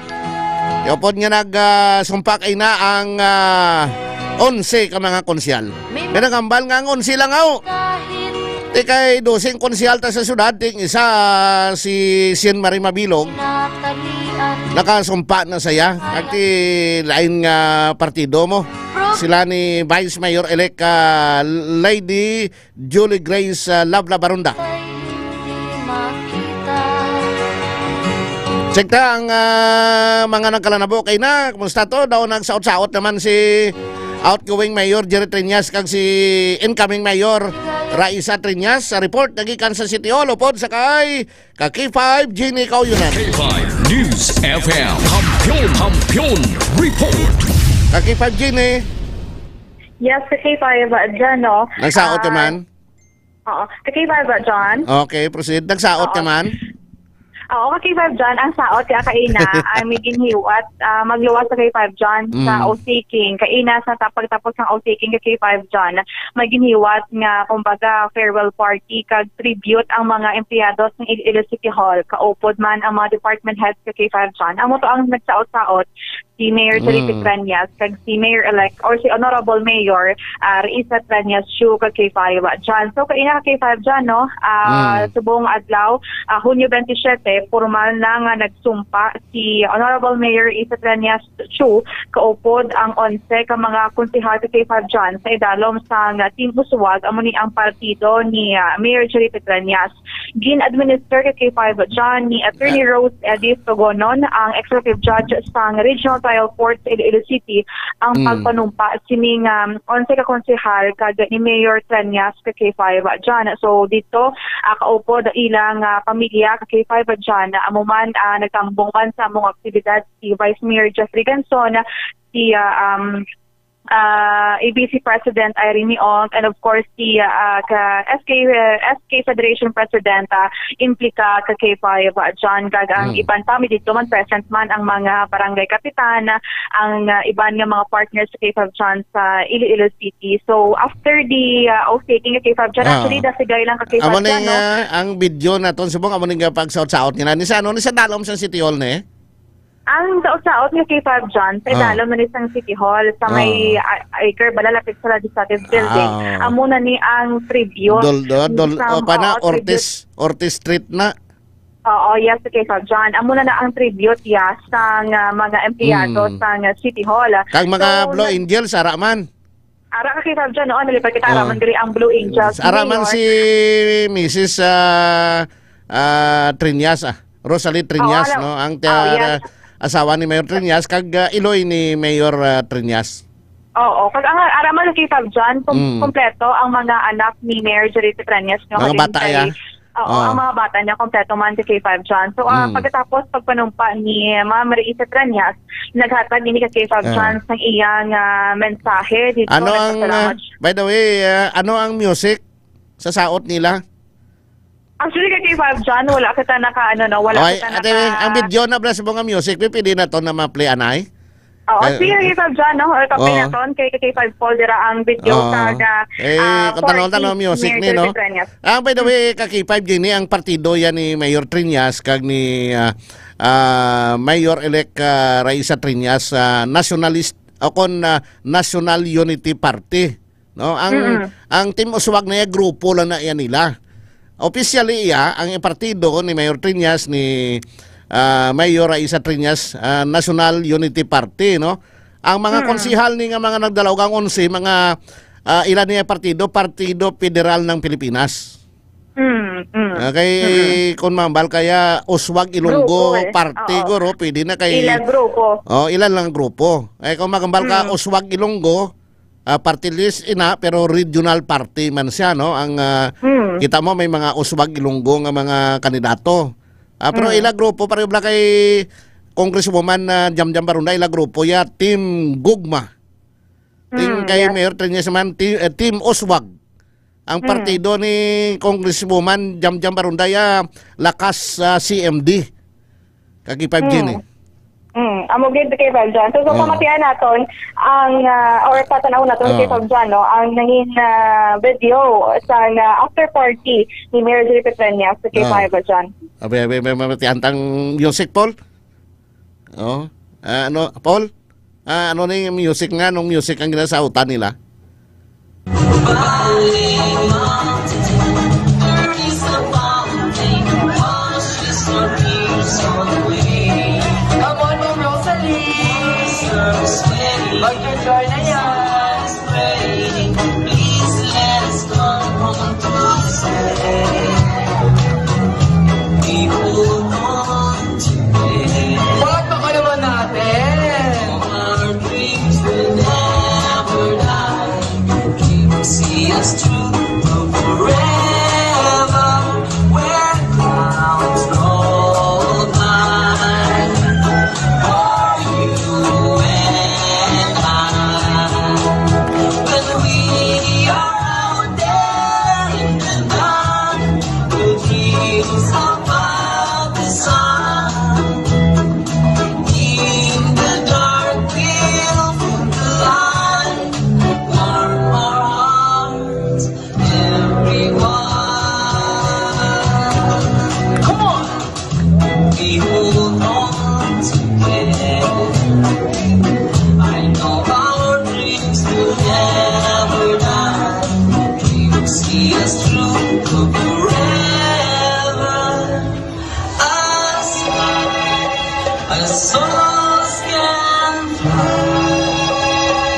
Upod nga nag, ah, sumpa kay na ang, ah, onse ka mga konsehal. May nagambal nga ang onse lang, aw. Ti kay dose ang konsehal ta sa syudad, ting isa si Sien Marie Mabilog. Nakasumpa na saya. Kag ti lain nga partido mo. Sila ni Vice Mayor-elect, ah, Lady Julie Grace, ah, Lablabaronda. Check ta ang, ah, mga nagkalanabo kay na. Kumusta to? Daw nagsaot-saot naman si outgoing Mayor Jerry Triñas kag si incoming Mayor Raisa Triñas. Sa report nagikan sa City Hall, upod sa kay ka K five Jeannie Kauyunan. K five News F M. Kampiyon, Kampiyon Report. Ka K five Jeannie. Yes, ka K five, uh, John, no? Nagsaot ka Ah, man? Oo. Ka K five, uh, John? Okay, proceed. Nagsaot ka Oo. man? Oo, ka K five John, ang saot ka kaina, ang may ginhiwat, ah, magluwas sa K five John sa Mm. O C King. Kaina sa ta-, pagtapos ng O C King ka K five John, may ginhiwat nga, kumbaga, farewell party kag tribute ang mga empleyado sa Iloilo City Hall. Kaupod man ang mga department heads ka K five John. Amo to ang nagsaot-saot si Mayor Jeripe Mm. Treñas kag si Mayor-elect or si Honorable Mayor, ah, Raisa Treñas Chu ka K five John. So, kaina ka K five John, no? Ah, Mm. subong adlaw, ah, Hunyo twenty-seven, formal na nga nagsumpa si Honorable Mayor Raisa Treñas Chu kaupod ang onse ka mga konsehal ka K five John sa idalom sang Team Uswag, amo ni ang partido ni, ah, Mayor Jeripe Treñas. Gin-administer ka K five John ni Attorney Ah. Rose Edith Togonon, ang executive judge sang Regional Trial Court sa Iloilo City, ang Mm. pagpanumpa sining, um, onse ka konsehal kag ni Mayor Treñas ka K five John. So, dito, ah, kaupod ang ilang, ah, pamilya ka K five John, na amo man, ah, nagtambong man sa among aktibidad si Vice Mayor Jeffrey Ganson, si, ah, um, ah, A B C President Irene Miong, and of course, si, ah, ka S K, ah, S K Federation President, ah, Implica ka K five, ah, John, kag ang Mm. iban pa, may dito man present man ang mga barangay kapitan, ang, ah, iban nga mga partners sa K five John sa Iloilo City. So, after the, ah, oath-taking ka K five John, Ah. actually, dasigay lang ka K five Amo John, ning, no? ah, ang video naton, subong, amo ning, ah, pagsaot-saot nila. Ni sa ano, ni sa dalom sa City Hall, ne? Ang saot-saot nga K five John, sa Ah. idalom na ni sang City Hall, sa may, Ah. ah, Iker Bala, lapit sa Legislative Building. Ah, oo. Amo na ni ang tribute. Dol-, dol-, dol-, Sa, oh, kana, oo, tribute. Ortiz, Ortiz Street na. Oo, yes, K five John. Amo na na ang tribute, yes, sang, ah, mga empleyado Hmm. sang, ah, City Hall. Kag mga So, Blue nag- Angels, ara man. Ara ka K five John, oo, nalipay kita, ara Ah. man diri ang Blue Angels Ara man Mayor. Si Missus, ah, ah, Triñas, ah, Rosalie Triñas, Oo, alam. no? Ang Oh, tiya-, yes. asawa ni Mayor Triñas, kag, ah, iloy ni Mayor, ah, Triñas. Oo, kag ang ara man K five John, kum-, Mm. kompleto ang mga anak ni Mayor Jeripe Triñas, no? Mga Halin bata, kay ya? Oo, Oh. ang mga bata niya, kompleto man si K five John. So, ah, Mm. pagkatapos pagpanumpa ni Ma'am Raisa Treñas, naghatag ini ka K five Ah. John sang iyang, ah, mensahe dito. Ano ang, Nagpasalamat ah, siya. By the way, ah, ano ang music sa saot nila? Actually, ka K five John, wala kita naka, ano, no, wala Okay, kita ate, naka ang video na bala sa mga music, may pwede na to na ma-play, anay? Oo, Eh, sige, K five John, no? Or kape Oo. naton, kay, kay K five Paul, dira ang video Oo. sa, ah, Eh, ah, kung tanong-tanong party music ni ni, no? Jeripe Treñas. Ah, by the Mm. way, ka K five, gini ang partido yan ni Mayor Triñas, kag ni, ah, ah, Mayor-elect, ah, Raisa Triñas, ah, nationalist, o kon, ah, National Unity Party, no? Ang, Mm-mm. ang Team Uswag na iya, grupo lang na iya nila. Officially, iya, ang partido ni Mayor Triñas, ni, ah, Mayor Raisa Triñas, ah, National Unity Party, no? Ang mga Mm. konsihal ni nga mga nagdalaw kang onse, mga, ah, ilan niya partido, Partido Federal ng Pilipinas. Mm, mm. Ah, kay Mm-mm. kung mambal kaya Uswag Ilonggo Grupo, eh. Party, Oo. guro, pwede na kay Ilang grupo. Oh, ilan lang grupo. Eh, kung magambal ka Mm. Uswag Ilonggo, ah, party list ina, pero regional party man siya, no? Ang, ah, Hmm. kita mo, may mga Uswag Ilonggo nga mga kandidato. Ah, pero Hmm. ila grupo, pareho bala kay Congresswoman, ah, Jamjam Barunda, ila grupo ya, Team Gugma. Team Hmm, kay yes. Mayor Triñas man, ti-, eh, Team Uswag. Ang Hmm. partido ni Congresswoman Jamjam Barunda ya, lakas sa C M D. Kag K five John, eh. Mm. Mm. Amo gid, K five John. So, so, Oh. pamatian naton ang, ah, or patanaw naton, Oh. K five John, no? Ang nangin, ah, video sa, ah, after party ni Mayor Jeripe Treñas sa Oh. K five John. Abi, abi, abi, abi, pamatian tang music, Paul? Oh. Ah, ano, Paul? Ah, ano na yung music nga? Anong music ang ginasautan nila? Come on, Ma'am Rosalie. Mag-enjoy na yan. Palakpakan naman natin. See us through to forever, where clouds roll by. For you and I. Hold on together. I know our dreams will never die. Dreams see us through forever. Us, our souls can fly.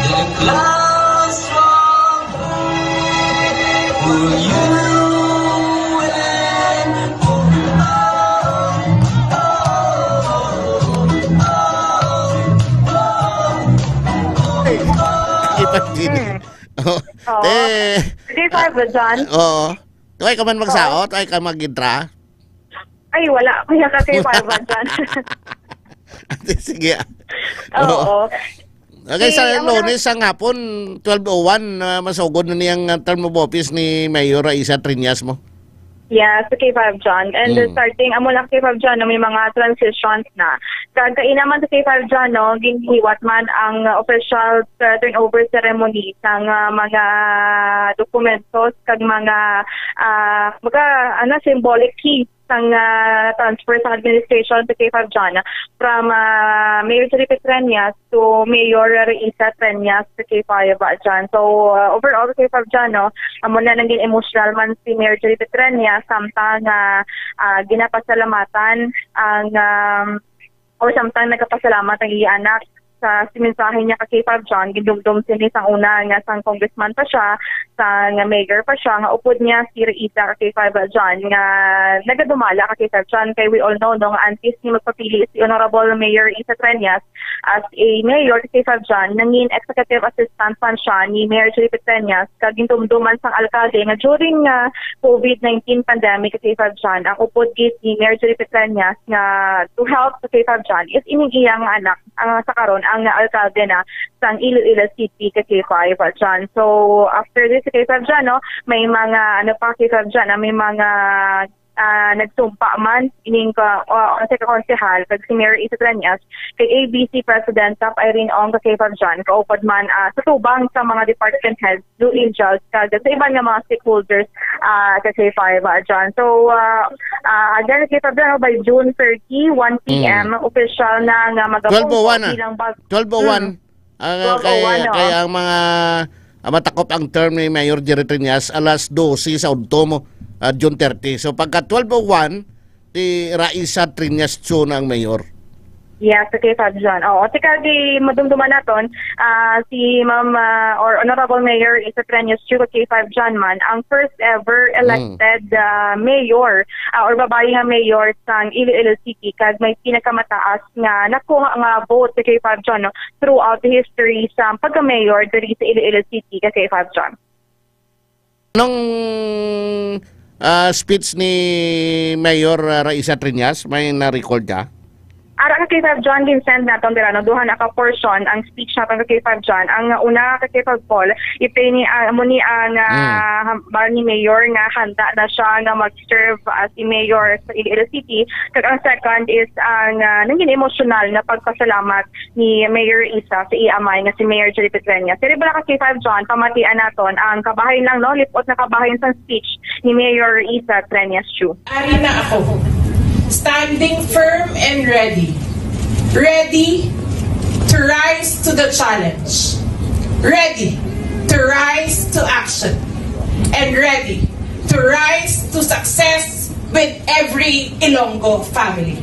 The clouds drop by for you and for me. Kita din. Oh, Oo. eh, Sige, Father John. Oo. Tuway ka man magsaot, tuway ka mag-intra. Ay, wala. Kaya ka kay Father John. Ate, sige. Oo. Okay, sa Eh, wala- Lunes sa hapon, twelve oh one, ah, masugod na niyang ah, term of office ni Mayor Raisa Triñas mo. Yes, okay, Father John. And Mm. starting, amo lang kay Father John, no, may mga transitions na. Kag kaina man sa kay Father John, no, ginhiwat man ang uh, official uh, turnover ceremony sang uh, mga dokumento kag mga uh, mga ano, symbolic keys sang uh, transfer sa administration sa kay Father John from uh, Mayor Jerry Petreñas to Mayor Raisa Treñas sa kay Father John. So uh, overall sa kay Father John, no, amo na naging emotional man si Mayor Jerry Petreñas samtang uh, uh, ginapasalamatan ang um, or samtang nagapasalamat ang iya anak sa si mensahe niya ka kay Father John, gindumdom sini sang una nga sang congressman pa siya, sang mayor pa siya, nga upod niya si Raisa ka kay Father John, nga nagadumala ka kay Father John, kay we all know, no, nga antes ni magpapili si Honorable Mayor Raisa Treñas as a mayor ka kay Father John, nangin executive assistant man siya ni Mayor Jerry Petreñas, kag gindumduman sang alkalde nga during nga COVID nineteen pandemic ka kay Father John, ang upod gid ni Mayor Jerry Petreñas nga to help ka kay Father John is ining iya nga anak ang sa karon ang alkalde na sang Iloilo City ka kay Father John. So after this ka kay Father John, no, may mga ano pa ka kay Father John, ah, may mga ah, nagsumpa man ining ka uh, sa kakonsehal kag si Mayor Isa Treñas kay A B C President Tap Irene Ong ka kay Father John, kaupod man ah, sa tubang sa mga department heads, Blue Angels, kag sa iban nga mga stakeholders ah, ka kay Father John. So uh, uh, again, kay Father John, by June thirty, one p.m. Mm. Official na nga magapungko 12:01 ah. bilang bag- 12:01. Mm. Ang, Twelve oh one, kaya, oh. Kaya ang mga ah, matakop ang term ni Mayor Jerry Triñas alas dose sa udto mo, ah, June thirty. So pagka twelve oh one, ti Raisa Triñas Chu na ang mayor. Yes, okay, Father John. Oo, tika di madumduman naton, ah, si Ma'am ah, or Honorable Mayor Isa Treñas Chu, okay, Father John man, ang first ever elected ah, mayor ah, or babae nga mayor sang Iloilo City, kag may pinakamataas nga nakuha nga vote, okay, Father John, no, throughout the history sa pagka-mayor diri sa Iloilo City, okay, Father John. Anong ah, speech ni Mayor ah, Raisa Triñas? May na-record ka? Ara ka kay Father John, gin-send naton dira, no, duha na ka portion ang speech naton kay Father John. Ang una ka kay Father Paul, ipini uh, mo ni ang ah, hambal ni Mayor nga handa na siya nga mag-serve as a mayor sa Iloilo City. Kag ang second is ang ah, nangin emosyonal na pagpasalamat ni Mayor Isa sa iya amay nga si Mayor Jerry Petreñas. Diri bala ka kay Father John, pamatian naton ang kabahin lang, no, lipot na kabahin sang speech ni Mayor Isa Treñas Chu. Ari na ako, standing firm and ready. Ready to rise to the challenge. Ready to rise to action. And ready to rise to success with every Ilonggo family.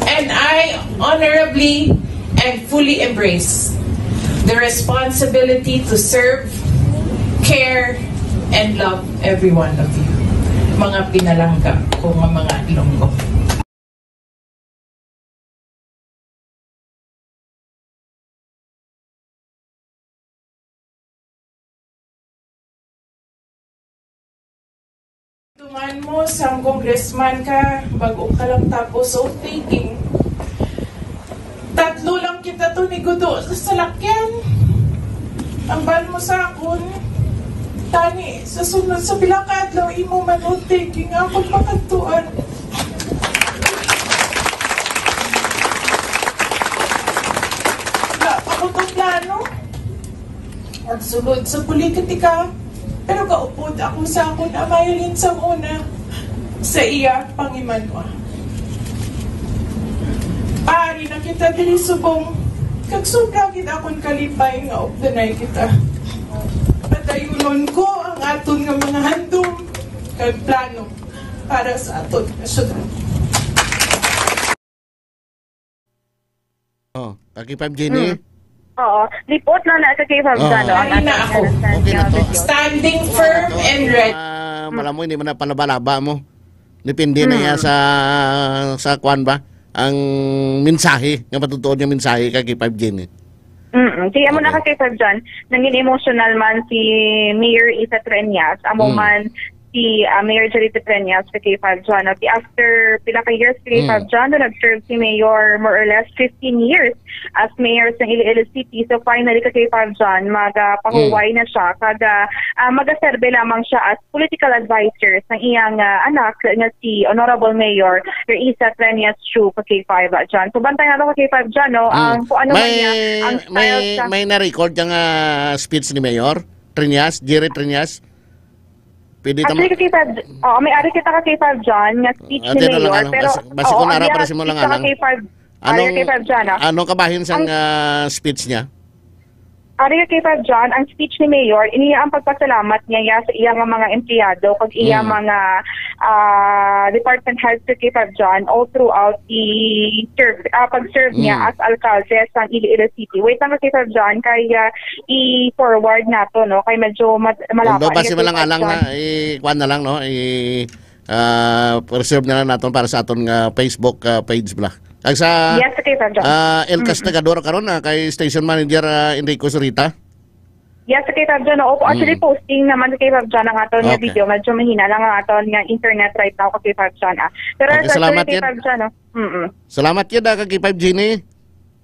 And I honorably and fully embrace the responsibility to serve, care, and love every one of you. Mga pinalangga ko nga mga Ilonggo. Duman mo sang congressman ka, bag-o ka lang tapos oath taking. Tatlo lang kita to ni Gudo sa salakyan. Ambal mo sa akon, tani sa sunod sa pila ka adlaw imo man oath taking akon makadtuan. Wala pa ko to plano. Pagsulod sa politika, Pero kaupod ako sa akon amayo sa una, sa iya pangimanwa. Paari na kita diri subong, kag sobra gid akon kalipay nga updanay kita. Patayunon ko ang aton nga mga handom kag plano para sa aton nga syudad. Oh, Kaki five Jenny. Oo. Lipot na na sa K five Oh. Jano. Ang Ay, na ating ako. Okay na to. Standing firm and ready. Ah, wala mo, hindi man na palabalaba mo. Depende na yan sa sa kwan ba? Ang mensahe, nga matutuon nga mensahe kay K five Jenny. Mm. Kaya mo Okay. na ka K five John, nangin emotional man si Mayor Isa Treñas, amo Mm. man si ah, Mayor Jerry Treñas sa K five John. At after pila ka years sa K five Mm. John, na nag-serve si Mayor more or less fifteen years as mayor sa Iloilo City. So finally ka K five John, magapahuway Mm. na siya. Kag ah, ah, magaserbe lamang siya as political advisor sa iyang ah, anak nga si Honorable Mayor Raisa Treñas Chu ka K five John. So bantay nato ka K five John, no? Mm. Ang kung ano man niya, ang style may, sa may na-record ang ah, speech ni Mayor Treñas, Jerry Treñas. Pwede ta Actually, ma- kakita, oh, may ari kita kakita, John, nga speech ni Ate, ano lang, Mayor, ano, pero, basi- basi oo, kung ang ara, iya, para sa mo lang, speech ano lang. Kakita, Anong, ari kakita, John, ah. Anong kabahin sang Ang ah, speech niya? Ari kakita, John, ang speech ni Mayor, ini ang pagpasalamat niya, iya sa iya nga mga empleyado, kag iya Mm. mga ah, department heads kakita, John, all throughout the serve, ah, pag-serve niya Mm. as alkalde sa Iloilo City. Wait lang kakita, John, kay ah, i-forward nato, no? Kay medyo mad- malaba Although, basi man lang alang na, i-, kuan na lang, no? I-, ah, preserve na lang naton para sa aton nga Facebook ah, page bla. Kag sa Yes, okay, Sir John. ah, El Mm. Castigador karon ah, kay station manager ah, Enrico Zurita. Yes, okay, Sir John. Opo, actually, Mm. posting naman sa K five John ang aton nga Okay. video. Medyo mahina lang ang aton nga internet right now, okay, Sir John, ah. Pero Okay, sa salamat, actually, Kid. K five John, no? Mm-mm. Salamat, Kid, ah, kag K five Jenny.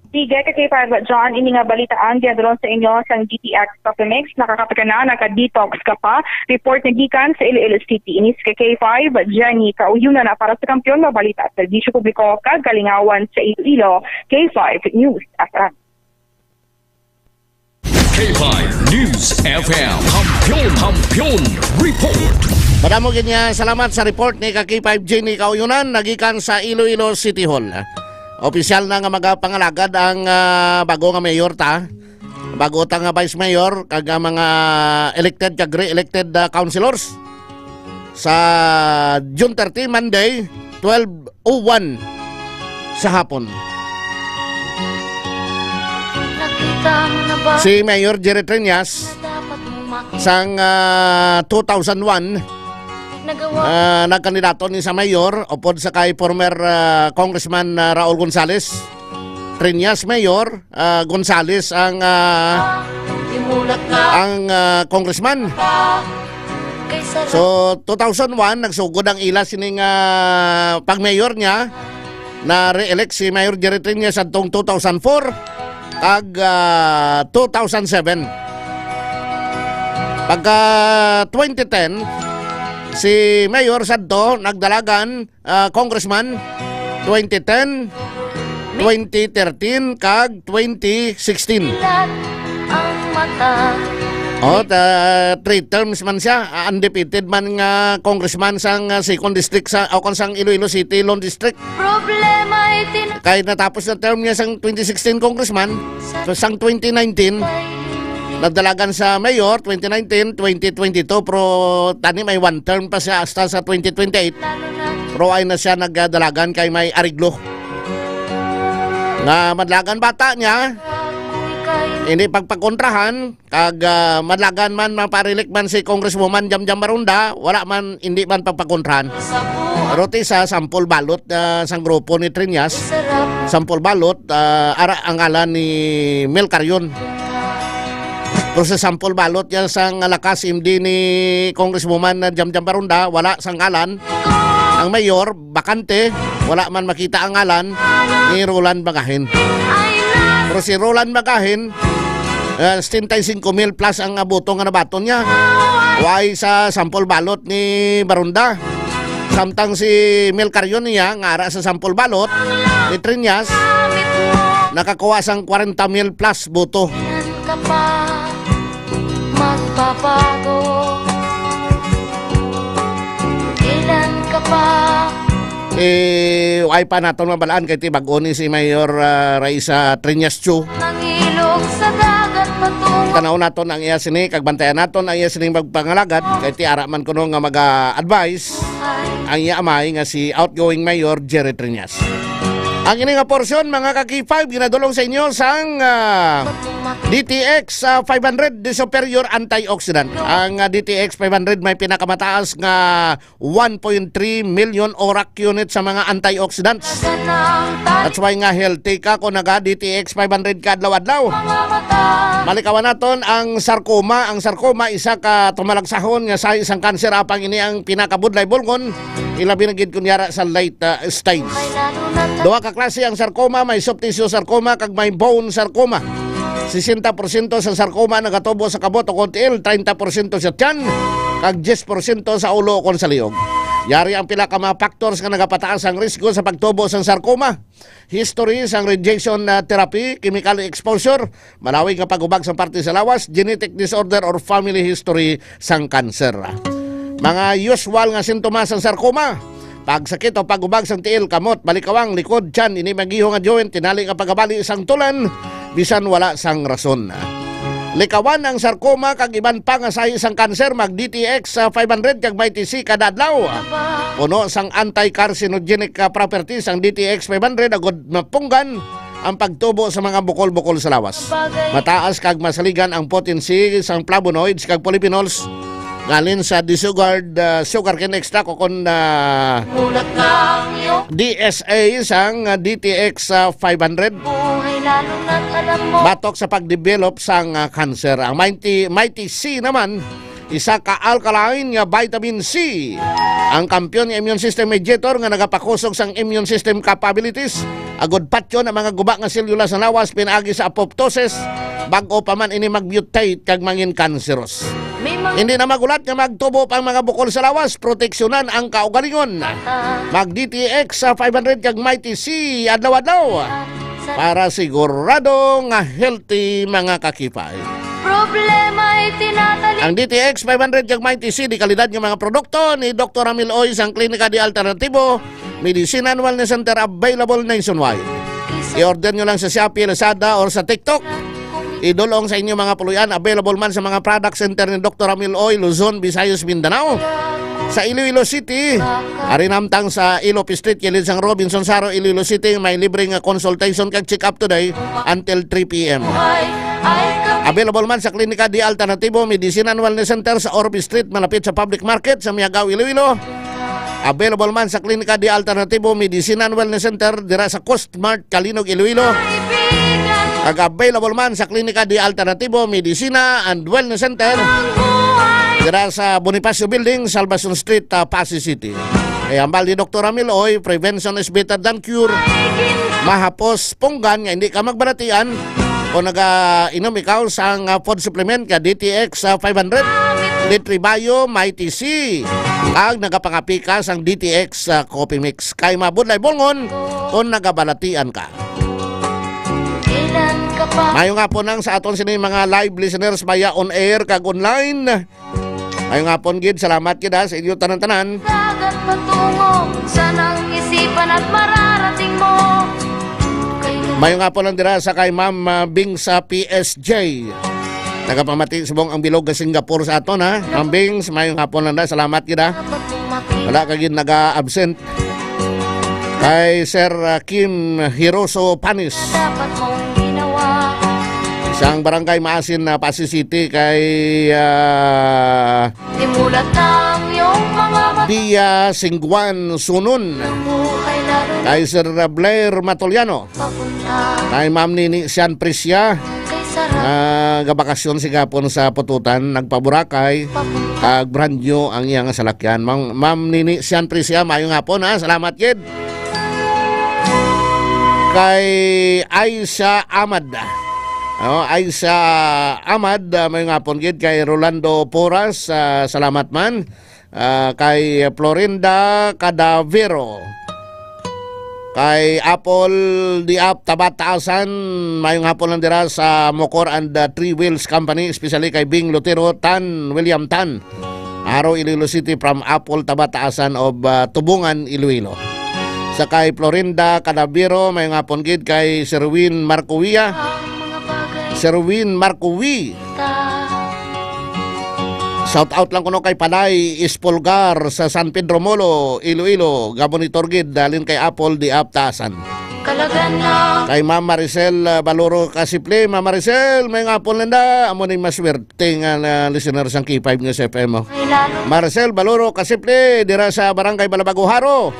Sige, ka K five John, ini nga balita ang giadron sa inyo sang D T X Coffee Mix. Nakakape ka na, naka-detox ka pa. Report na gikan sa Iloilo City. Ini si K five, Jenny Kauyunan na para sa Kampiyon nga Balita, Serbisyo Publiko kag Kalingawan sa Iloilo, K five News F M. K five News F M. Kampiyon, Kampiyon Report. Madamo gid nga salamat sa report ni ka K five Jenny Kauyunan nagikan sa Iloilo City Hall. Opisyal na nga magapangalagad ang ah, bago nga mayor ta, bago ta nga vice mayor, kag ang mga elected kag re-elected ah, councilors sa June thirty, Monday, twelve oh one sa hapon. Nakita mo na ba Si Mayor Jerry Treñas na dapat mo makita? sang ah, two thousand one, Nagawa ah, nagkandidato ni sa mayor upod sa kay former ah, Congressman ah, Raul Gonzales. Treñas Mayor, ah, Gonzales ang ah, Imulat na ang ah, congressman. Kay sa So, two thousand one, nagsugod ang ila sining ah, pag-mayor niya. Na-re-elect si Mayor Jerry Treñas adtong two thousand four kag ah, two thousand seven. Pagka twenty ten, si Mayor sadto nagdalagan ah, Congressman, twenty ten, twenty thirteen, kag twenty sixteen. Ang mata. Oh, ta, three terms man siya. Ah, undefeated man nga congressman sang ah, second district sa o kung sang Iloilo City, Lone District. Problema ay tin- Kahit natapos na term niya sang twenty sixteen congressman, so sang twenty nineteen, nagdalagan sa mayor, twenty nineteen, twenty twenty-two, pero tani may one term pa siya hasta sa twenty twenty-eight. Pero ay na siya nagdalagan kay may ariglo. Nga madlagan bata niya, hindi pagpakontrahan, kag ah, madlagan man, maparelik man si Congresswoman Jamjam Marunda, wala man, hindi man pagpakontrahan. Pero ti sa sample ballot ah, sang grupo ni Treñas, sample ballot, ah, ara ang ngalan ni Mel Carion. Pero sa sample ballot yan sang lakas M D ni Congresswoman na Jamjam Barunda, wala sang ngalan. Ang mayor, bakante, wala man makita ang ngalan ni Roland Magahin. Pero si Roland Magahin, ah, setenta y cinco mil plus ang aboto nga nabaton niya. Way sa sample ballot ni Barunda. Samtang si Mel Carion niya, nga ara sa sample ballot ni Treñas, nakakuha sang kwarenta mil plus boto. Yan ka pa magbabago. Eh, wala pa naton mabalaan kay ti bag-o ni si Mayor, ah, Raisa Triñas Chu. Nangilog sa dagat patungo. Tanaw naton ang iya sini, kag bantayan naton ang iya sini magpangalagad, kay ti ara man kuno nga mag-a-advise ang iya amay nga si outgoing Mayor Jerry Triñas. Ang ini nga porsyon, mga ka-K five, ginadulong sa inyo sang, ah, D T X, ah, five hundred de Superior Antioxidant. Ang, ah, D T X five hundred may pinakamataas nga one point three million ORAC unit sa mga antioxidants. That's why nga healthy ka kung naga D T X five hundred ka adlaw-adlaw. Malikawan naton ang sarcoma. Ang sarcoma, isa ka tumalagsahon nga sahi sang kanser, apang ini ang pinakabudlay bulngon, ilabi na gid kun yara sa late, uh, stage. Duha ka klase ang sarcoma, may soft tissue sarcoma kag may bone sarcoma. Sesenta porsyento sa sarcoma nagatubo sa kabot o kon tiil, treinta porsyento sa tiyan, kag diyes porsyento sa ulo o kon sa liog. Yari ang pila ka mga factors nga nagapataas ang risgo sa pagtubo sang sarcoma. History sang radiation, ah, therapy, chemical exposure, malawig nga pag-ubag sa parte sa lawas, genetic disorder or family history sang cancer. Mga usual nga sintomas sang sarcoma: pagsakit o pag-ubag sang tiil, kamot, balikawang, likod, tiyan, ini mag-iho nga joint, tinali nga pagabali sang tulan, bisan wala sang rason. Likawan ang sarcoma kag iban pa nga sahi sang kanser, mag D T X sa five hundred kag Mighty C kada adlaw. Puno sang anti-carcinogenic, ah, properties ang D T X five hundred, agud mapunggan ang pagtubo sa mga bukol-bukol sa lawas. Mataas kag masaligan ang potency sang flavonoids kag polyphenols ngalin sa Disugard, ah, sugarcane extract o kon, ah, D S A sang, ah, D T X, ah, five hundred. Batok sa pagdevelop sang, ah, cancer. Ang Mighty, Mighty C naman, isa ka alkaline nga vitamin C. Ang kampiyon nga immune system mediator nga nagapakusog sang immune system capabilities, agud patyon ang mga guba nga selula sa lawas pinaagi sa apoptosis, bag-o pa man ini mag-mutate kag mangin cancerous. Hindi na magulat nga magtubo pa ang mga bukol sa lawas, proteksyonan ang kaugalingon. Mag D T X sa five hundred kag Mighty C adlaw-adlaw para sigurado nga healthy, mga kakipay. Ang D T X five hundred kag Mighty C, di kalidad nga mga produkto ni Doktor Ramil Oy sang Klinika di Alternatibo Medicine and Wellness Center, available nationwide. I-order nyo lang sa Shopee, Lazada, or sa TikTok. Idulong sa inyo mga puloy-an, available man sa mga product center ni Doktor Ramil Oy, Luzon, Visayas, Mindanao. Sa Iloilo City, ari namtang sa Ilop Street, kilid sang Robinson Saro, Iloilo City, may libre nga consultation kag check-up today until three p.m. Available man sa Klinika di Alternatibo Medicine and Wellness Center sa Orbe Street, malapit sa Public Market sa Miagao, Iloilo. Available man sa Klinika di Alternatibo Medicine and Wellness Center dira sa Coast Mart, Calinog, Iloilo. Kag available man sa Klinika di Alternatibo Medicina and Wellness Center dira sa Bonifacio Building, Salvacion Street, ah, Passi City. Kay hambal ni Doktor Ramil Oy, prevention is better than cure. Mahapos punggan nga hindi ka magbalatian kung naga-inom ikaw sang, ah, food supplement nga D T X, ah, five hundred, Litribayo, Mighty C, kag nagapangapi ka sang D T X, ah, Coffee Mix. Kay mabudlay bulngon kung nagabalatian ka. Kailan ka pa? Maayong hapon lang sa aton sini mga live listeners, baya on air kag online. Maayong hapon gid, salamat gid, ha, sa inyo tanan-tanan. Dagat patungo, sanang isipan at mararating mo. Kay Maayong hapon lang dira sa kay Ma'am, ah, Bing sa P S J. Nagapamati subong ang bilog sa Singapore sa aton, ha. Ma'am Bings, maayong hapon lang da. Salamat gid, ha. Wala ka gid naga-absent. Kay Sir, ah, Kim Hiroso Panis. Sang Barangay Maasin na Passi City kay, ah, Pia Singguan Sunon. Kay Sir Blair Matoliano. Kay Ma'am Nini Sian Prisya, ah, gabakasyon si gapon sa Pututan, nagpaburakay, kag brand new ang iyang salakyan. Ma'am, Ma'am Nini Sian Prisya, maayong hapon, ha. Salamat gid. Kay Aisha Ahmad. Oh, Aisha Ahmad, ah, maayong hapon gid. Kay Rolando Poras, ah, salamat man. Ah, kay Florinda Cadavero. Kay Apple Diap Tabataasan, maayong hapon lang dira sa Mocor and, ah, Three Wheels Company, especially kay Bing Lutero Tan, William Tan. Haro, Iloilo City, from Apple, Tabataasan of, ah, Tubungan, Iloilo. Sa kay Florinda Canavero, may nga hapon gid kay Sir Win Marcovia. Sir Win Marcovi. Shout out lang kuno kay Palay Espolgar sa San Pedro Molo, Iloilo. Gamonitor gid, dalin kay Apple, Diap, Taasan. Kalagan na. Kay Ma'am Maricel, ah, Baloro Kasiple. Ma'am Maricel, may nga hapon lang da. Amo ning maswerte nga, ah, listener sang K five News F M, oh. Ay, lalo. Maricel Baloro Kasiple, dira sa Barangay Balabago, Jaro.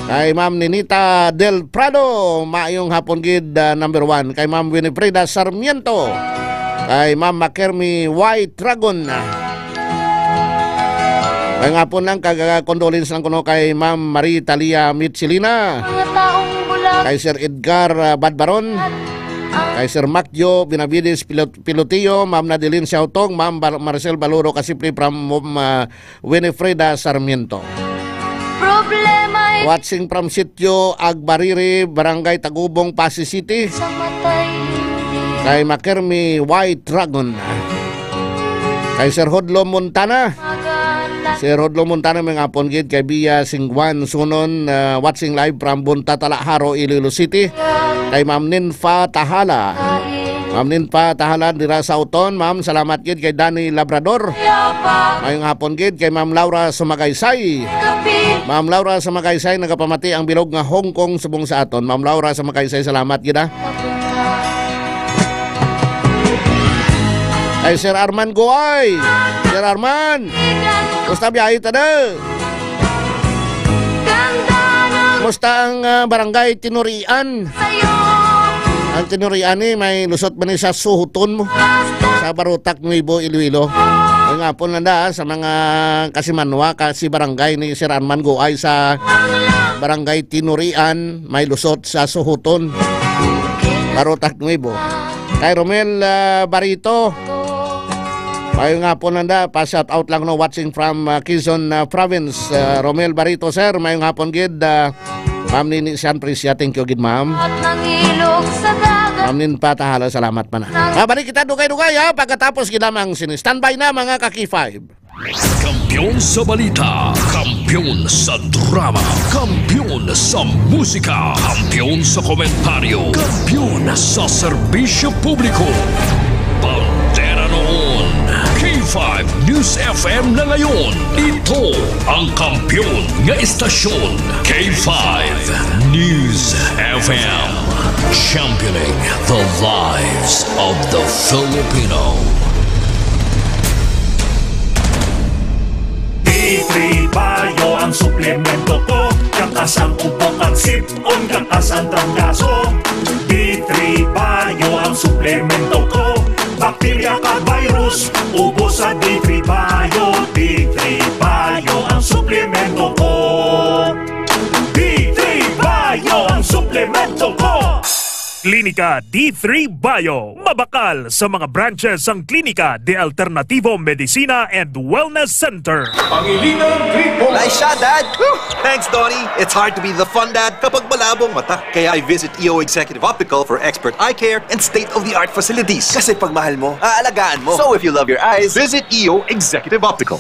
Kay Ma'am Ninita Del Prado, maayong hapon gid, ah, number one. Kay Ma'am Winifreda Sarmiento. Kay Ma'am Makermi White Dragon. May nga hapon lang, kag, ah, condolence lang kuno kay Ma'am Marie Talia Mitsilina. Mga taong bula. Kay Sir Edgar, ah, Badbaron. Kay Sir Macjo Benavides Pilot-, Pilotio, Ma'am Nadeline Siautong, Ma'am Bar-, Maricel Baloro Kasiple from, um, ah, Winifreda Sarmiento. Problema ay Watching from Sitio Agbariri, Barangay Tagubong, Passi City. Sa matay. Kay Makermi White Dragon. Kay Sir Hodlo Montana. Magana. Sir Hodlo Montana, may nga hapon gid kay Bia Singwan Sunon, ah, watching live from Bunta Talaharo, Iloilo City. Kay Ma'am Ninfa Tahala. Ma'am Ninfa Tahala dira sa Uton. Ma'am, salamat gid kay Danny Labrador. Mayong hapon gid kay Ma'am Laura Sumagaysay. Ma'am Laura Sumagaysay, nagapamati ang bilog nga Hong Kong subong sa aton. Ma'am Laura Sumagaysay, salamat gid, ah. Kay Sir Arman Guay. Sir Arman, kumusta biyahe ta na? Kumusta ang, ah, barangay Tinurian? Ang Tinurian ni may lusot man ni sa suhuton mo. Sa Barotac Nuevo, Iloilo. May nga hapon lang da, ah, sa mga kasimanwa, kasi barangay ni Sir Arman Guay sa barangay Tinurian, may lusot sa suhuton. Barotac Nuevo. Kay Romel, ah, Barito. Mayong hapon, nanda. Pa-shout out lang, no, watching from, ah, Quezon, ah, Province. Ah, Romel Barito, sir, mayong hapon gid. Ah, Ma'am Nini Sian Presia, thank you gid, ma'am. At nangilog sa dagat. Ma'am Nin Patahala, salamat man, ah. Ah, balik kita dugay-dugay, ha, pagkatapos gid lamang sini. Standby na, mga ka-K five. Kampiyon sa balita, kampiyon sa drama, kampiyon sa musika, kampiyon sa komentaryo, kampiyon sa serbisyo publiko. Bandera noon, K five News F M na ngayon. Ito ang kampiyon nga istasyon, K five News F M. Championing the lives of the Filipino. D three Bio ang suplemento ko. Kakas ang ubo kag sipon, kakas ang trangkaso. D three Bio ang suplemento ko. Bakterya kag virus, ubos sa D three Bio. D three Bio ang suplemento ko. D three Bio ang suplemento ko. Klinika D three Bio. Mabakal sa mga branches ang Klinika de Alternativo Medicina and Wellness Center. Pangilinan Gripo. Nice shot, Dad! Whew! Thanks, Donnie. It's hard to be the fun dad kapag malabo ang mata. Kaya I visit E O Executive Optical for expert eye care and state-of-the-art facilities. Kasi pag mahal mo, aalagaan mo. So if you love your eyes, visit E O Executive Optical.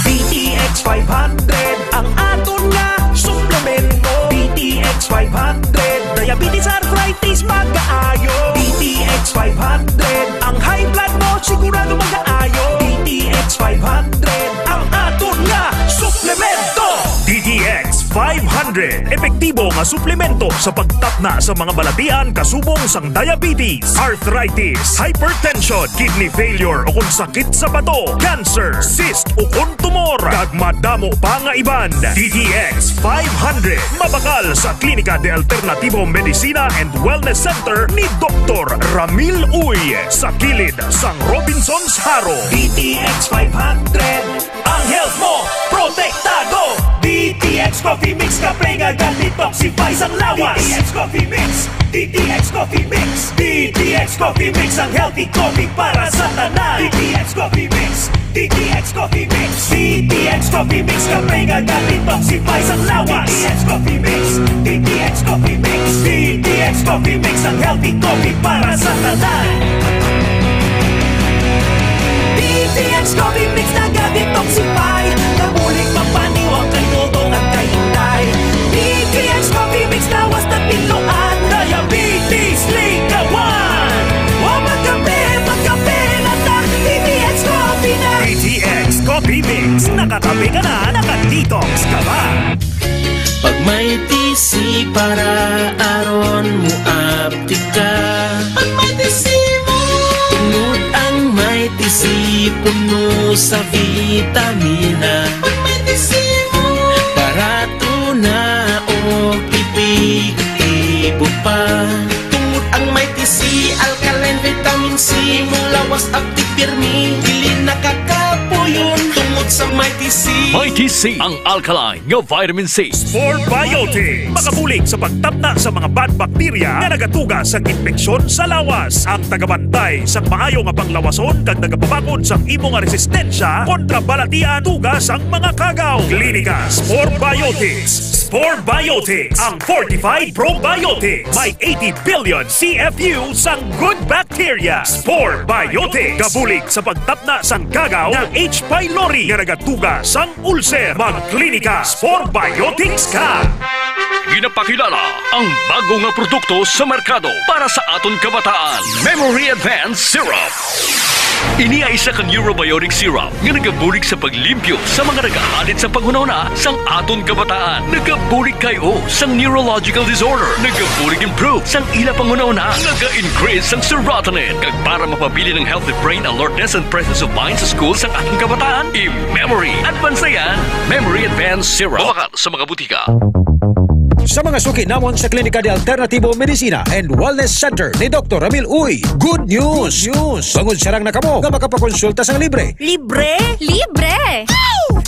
D T X five hundred ang aton nga suplemento. D T X five hundred, diabetes, arthritis, magaayo. D T X five hundred, ang high blood mo sigurado magaayo. D T X five hundred ang aton nga suplemento. D T X five hundred, epektibo nga suplemento sa pagtapna sa mga balatian kasubong sang diabetes, arthritis, hypertension, kidney failure, o kon sakit sa bato, cancer, cyst, o kon tumor, kag madamo pa nga iban. D T X five hundred, mabakal sa Klinika de Alternativo Medicina and Wellness Center ni Doktor Ramil Uy, sa kilid sang Robinsons Jaro. D T X five hundred, ang health mo protektado. D T X Coffee Mix, kape nga ga-detoxify sang lawas. D T X Coffee Mix, D T X Coffee Mix, D T X Coffee Mix, ang healthy coffee para sa tanan. D T X Coffee Mix, D T X Coffee Mix, D T X Coffee Mix, kape nga ga-detoxify sang lawas. D T X Coffee Mix, D T X Coffee Mix, D T X Coffee Mix, ang healthy coffee para sa tanan. D D T X Coffee Mix nagadetoxify. Nabulig magpaniwang kay Dodong at kay Inday. D T X Coffee Mix lawas na tinluan. Diabetes likawan. Wa magkape, magkape na ta. D T X Coffee na. D T X Coffee Mix. Nakakape ka na, nakadetox ka ba? Pag may T C para aron mo apti ka. Pag may T C mo. Tungod ang may T C puno sa vitamina. Pag may T C mo. Barato na o epektibo pa. Tungod ang may T C, alkaline vitamin C, mulawas at pirmi, dili nakakapuyon. Tungod sa may T C. May T C, ang alkaline nga vitamin C. Spore Biotics. Makabulig sa pagtapna sa mga bad bacteria nga nagatuga sang impeksyon sa lawas. Ang tagabantay sang maayo nga panglawason kag nagapabakod sang imo nga resistensya kontra balatian tuga sang mga kagaw. Klinika Spore Biotics. Spore Biotics, ang fortified probiotics. May eighty billion C F U sang good bacteria. Spore Biotics. Kabulig sa pagtapna sang kagaw nga H. pylori nga nagatuga sang ulcer. Magklinika Spore Biotics ka. Ginapakilala ang bago nga produkto sa merkado para sa aton kabataan. Memory Advance Syrup. Ini ay isa ka neurobiotic syrup nga nagabulig sa paglimpyo sa mga nagahalit sa panghunahuna sang aton kabataan. Nagabulig kay o sang neurological disorder. Nagabulig improve sang ila panghunahuna. Naga-increase sang serotonin. Kag para mapabilin ang healthy brain alertness and presence of mind sa school sang aton kabataan, i-memory. Advance na yan. Memory Advance Syrup. Mabakal sa mga butika. Sa mga suki namon sa Klinika de Alternativo Medicina and Wellness Center ni Doktor Ramil Uy, good news! Good news! Bangod sarang na kamo nga makapakonsulta sang libre. Libre? Libre!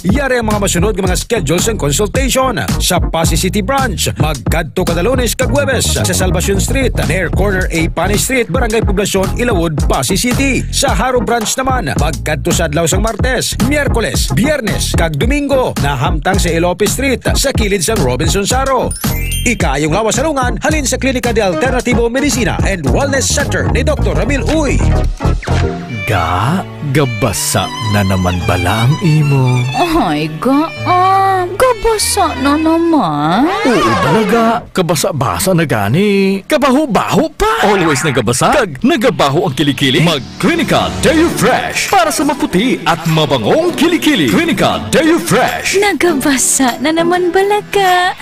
Yari ang mga masunod nga mga schedule sang consultation. Sa Passi City Branch, magkadto kada Lunes kag Huwebes sa Salvacion Street, near corner A Pani Street, Barangay Poblacion, Ilawod, Passi City. Sa Jaro Branch naman, magkadto sa adlaw sang Martes, Miyerkules, Biyernes, kag Domingo, nahamtang sa Elope Street, sa kilid sang Robinson Jaro. Ikaayong lawas sa lungan halin sa Klinika de Alternativo Medicina and Wellness Center ni Doktor Ramil Uy. Ga, gabasa na naman bala ang imo? Ay, ga, ah, gabasa na naman. Oo, bala, ga. Kabasa-basa na gani. Kabaho-baho pa. Always nagabasa kag nagabaho ang kilikili. Mag Klinika Deo Fresh para sa maputi at mabangong kilikili. Klinika Deo Fresh. Nagabasa na naman bala ka.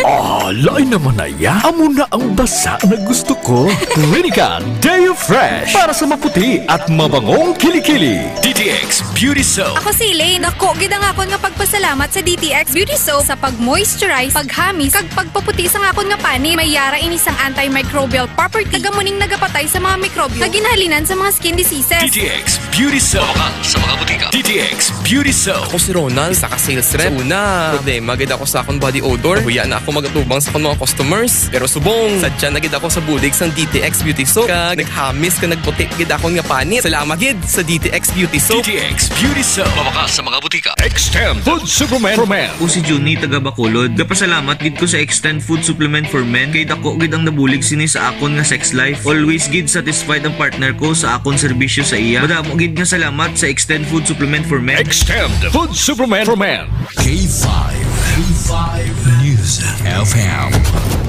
Ah, lain naman na ya. Amo na ang basa na gusto ko. Klinika Deo Fresh para sa maputi at mabangong kilikili. D T X Beauty Soap. Ako si Elaine. Dako gid ang akon nga pagpasalamat sa D T X Beauty Soap sa pag-moisturize, paghamis, kag pagpaputi sang akon nga panit. May yara ini sang antimicrobial property, kag amo ning nagapatay sa mga mikrobyo nga ginhalinan sa mga skin diseases. D T X Beauty Soap. Mabakal sa mga butika. D T X Beauty Soap. Ako si Ronald, isa ka sales rep. Sa una, problema gid ako sa akong body odor. Nahuya na ako mag-atubang sa akong mga customers. Pero subong, sadya na gid ako sa bulig sang D T X Beauty Soap. Kag naghamis kag nagputi gid akon nga panit. Salamat gid sa D T X Beauty Soap. D T X Beauty Soap. Mabakal sa mga butika. Extend Food Supplement for Men. Ako si Junie, taga Bacolod. Gapasalamat gid ko sa Extend Food Supplement for Men kay dako gid ang nabulig sini sa akon nga sex life. Always gid satisfied ang partner ko sa akon serbisyo sa iya. Madamo gid nga salamat sa Extend Food Supplement for Men. Extend Food Supplement for Men. K five, K five News F M,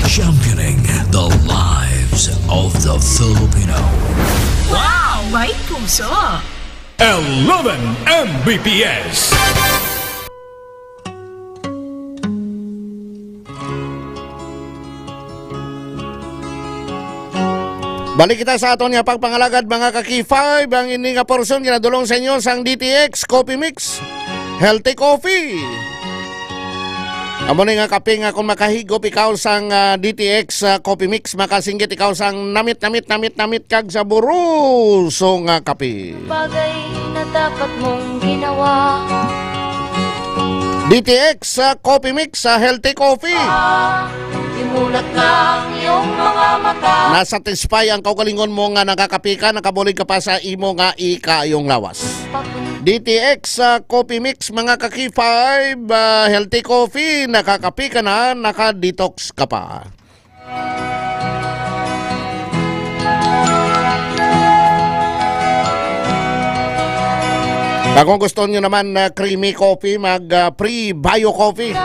championing the lives of the Filipino. Wow! May puso! Eleven M B P S. Balik kita sa aton nga pagpangalagad, mga ka-K five. Ang ini nga portion ginadulong sa inyo sang D T X Coffee Mix. Healthy coffee. Amo ni nga kape nga kung makahigop ikaw sang, ah, D T X, ah, Coffee Mix, makasinggit ikaw sang namit, namit, namit, namit kag saboroso nga kape. Bagay na dapat mong ginawa. D T X, ah, Coffee Mix, ah, healthy coffee. Ah, imulat na ang iyong mga mata. Nasatisfy ang kaugalingon mo nga nakakape ka, nakabulig ka pa sa imo nga ikaayong lawas. D T X, ah, Coffee Mix, mga ka-K five, ah, healthy coffee, nakakape ka na, naka-detox ka pa. Kung gusto nyo naman na creamy coffee, mag, ah, Prebio Coffee.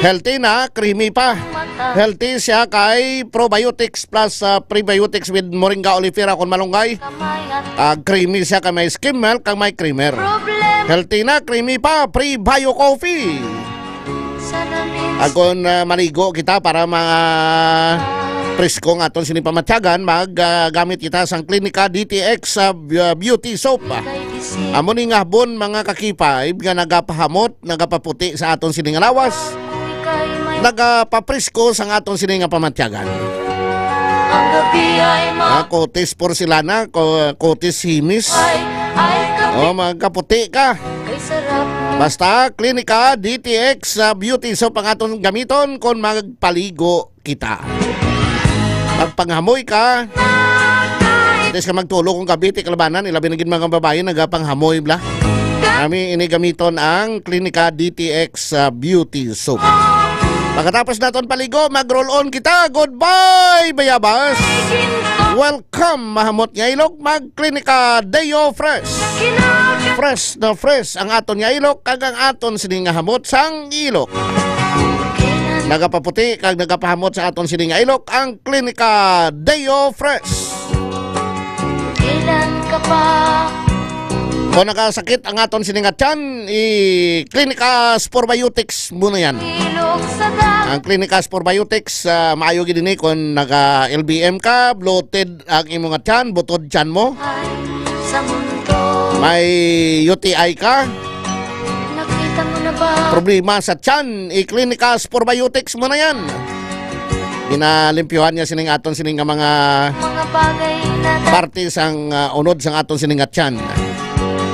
Healthy na, creamy pa. Healthy siya kay probiotics plus, ah, prebiotics with moringa oleifera kon malunggay. Ah, creamy siya kay may skim milk kag may creamer. Healthy na, creamy pa, Prebio Coffee. Kung, ah, maligo kita para ma presko ang aton sining pamatyagan, mag, ah, gamit kita sang Clinica D T X, ah, b-, ah, Beauty Soap. Amo ni nga habon, mga ka-K five, nga nagapahamot, nagapaputi sa aton sining nga lawas, nagapapresko sang aton sining nga pamatyagan. Ah, kutis porselana, ko-, kutis himis. O, magkaputi ka. Basta, Clinica D T X, ah, Beauty Soap ang aton gamiton kon magpaligo kita. Magpanghamoy ka. At least ka magtulog kung gabi, ti kalabanan, ilabi na gid mga babayi, nagapanghamoy bla. Kami ini gamiton ang Clinica D T X, ah, Beauty Soap. Pagkatapos naton paligo, mag-roll on kita. Goodbye, bayabas. Welcome, mahamot nga ilok. Mag-Clinica Deo Fresh. Fresh na fresh ang aton nga ilok, kag ang aton sini nga hamot sang ilok. Nagapaputi kag nagapahamot sa aton sini nga ilok ang Clinica Deo Fresh. Ilan ka pa? Kung nagasakit ang aton sini nga tiyan, i-Clinica Sporbiotics mo na yan. Ilog sa dagat. Ang Clinica Sporbiotics, ah, maayo gid ini kung naga-L B M ka, bloated ang imo nga tiyan, butod tiyan mo. Ay, sa mundo. May U T I ka. Nakita mo na ba? Problema sa tiyan, i-Clinica Sporbiotics mo na yan. Ginalimpyuhan niya sining aton sining nga mga Mga bagay na da- parte sang, ah, unod sang aton sining nga tiyan.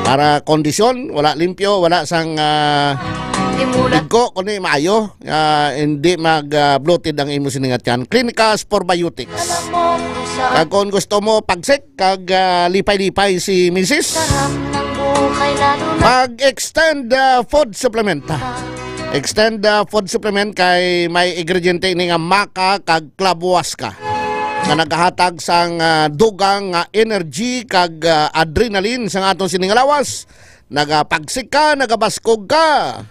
Para kondisyon, wala limpyo, wala sang, ah, Di mula. Igko, kundi maayo, ah, hindi mag, ah, bloated ang imo sining nga tiyan. Clinica Sporbiotics. Alam mo kung saan. Kag kung gusto mo pagsik, kag, ah, lipay-lipay si misis, sarap ng buhay, lalo na mag-extend, ah, food supplement. Extend, ah, food supplement kay may ingrediente ini nga maca kag clavuasca nga nagahatag sang, ah, dugang nga energy kag, ah, adrenaline sang aton sining nga lawas. Nagapagsik ka, nagabaskog ka.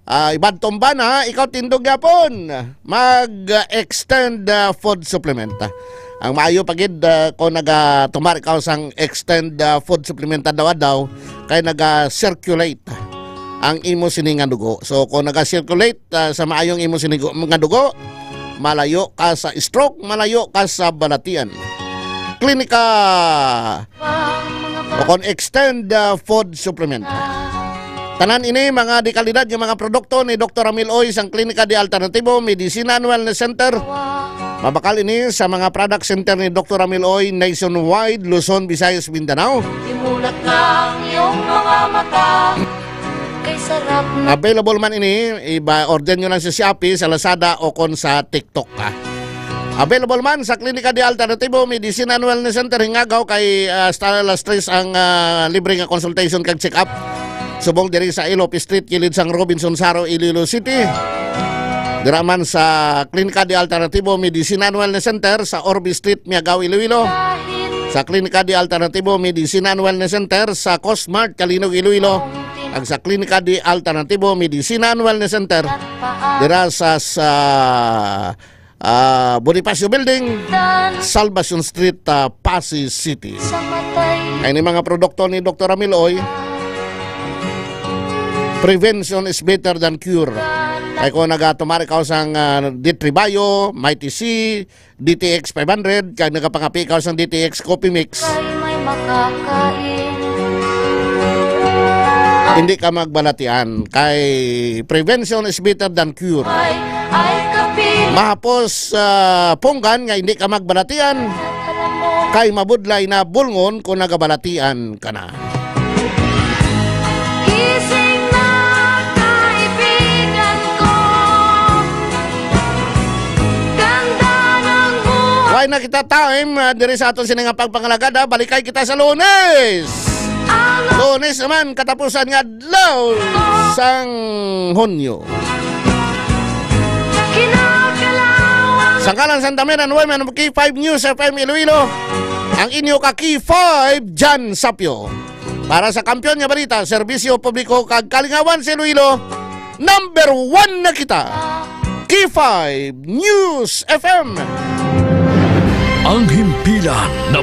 Ah, ibadtom ba na, ikaw tindog gyapon. Mag, ah, extend, ah, food supplement. Ang maayo pa gid, ah, kung nagatumar ikaw sang extend, ah, food supplement adlaw-adlaw, kay naga-circulate ang imo sini nga dugo. So, kung naga-circulate, ah, sa maayong imo sini gu-, nga dugo, malayo ka sa stroke, malayo ka sa balatian. Klinika o kon extend, ah, food supplement. Tanan ini mga dekalidad nga mga produkto ni Doktor Ramil Oy sang Klinika de Alternativo Medicina and Wellness Center. Mabakal ini sa mga product center ni Doktor Ramil Oy nationwide, Luzon, Visayas, Mindanao. Imulat na ang iyong mga mata. Kay sarap na. Available man ini, iba, order nyo lang sa Shopee, sa Lazada, o kon sa TikTok, ha. Available man sa Klinika de Alternativo Medicina and Wellness Center, Hingagaw, kay, ah, hasta alas tres ang, ah, libre nga consultation kag check-up. Subong diri sa Ilope Street, kilid sang Robinson Saro, Iloilo City. Dira man sa Klinika de Alternativo Medicina and Wellness Center sa Orbe Street, Miagao, Iloilo. Sa Klinika de Alternativo Medicina and Wellness Center sa Cosmart, Calinog, Iloilo. Ag sa Klinika de Alternativo Medicina and Wellness Center dira sa, sa, ah, Bonifacio Building, Salvacion Street, ah, Passi City. Ay ni mga produkto ni Doktor Ramil Oy. Prevention is better than cure. Ay kung nagatumar ikaw sang, ah, D three Bio, Mighty C, D T X five hundred, kag nagapangapi ka sang D T X Coffee Mix, kay may makakain. Hindi ka magbalatian, kay prevention is better than cure. Ay, ay, kapil. Mahapos, ah, punggan nga hindi ka magbalatian, alam mo, kay mabudlay na bulngon kung nagabalatian ka na. Gising na, kaibigan ko. Ganda ng buhay. Way na kita time, ah, diri sa aton sini nga pagpangalagad, ah. Balikay kita sa Lunes. Ang Lunes naman, katapusan nga adlaw sang Hunyo. Kinakalawan. Sa ngalan sa Santa Mary and Women of K five News F M Iloilo, ang inyo ka K five, Jan Sapio. Para sa kampiyon nga balita, serbisyo publiko kag kalingawan sa Iloilo, number one na kita. K five News F M. Ang himpilan na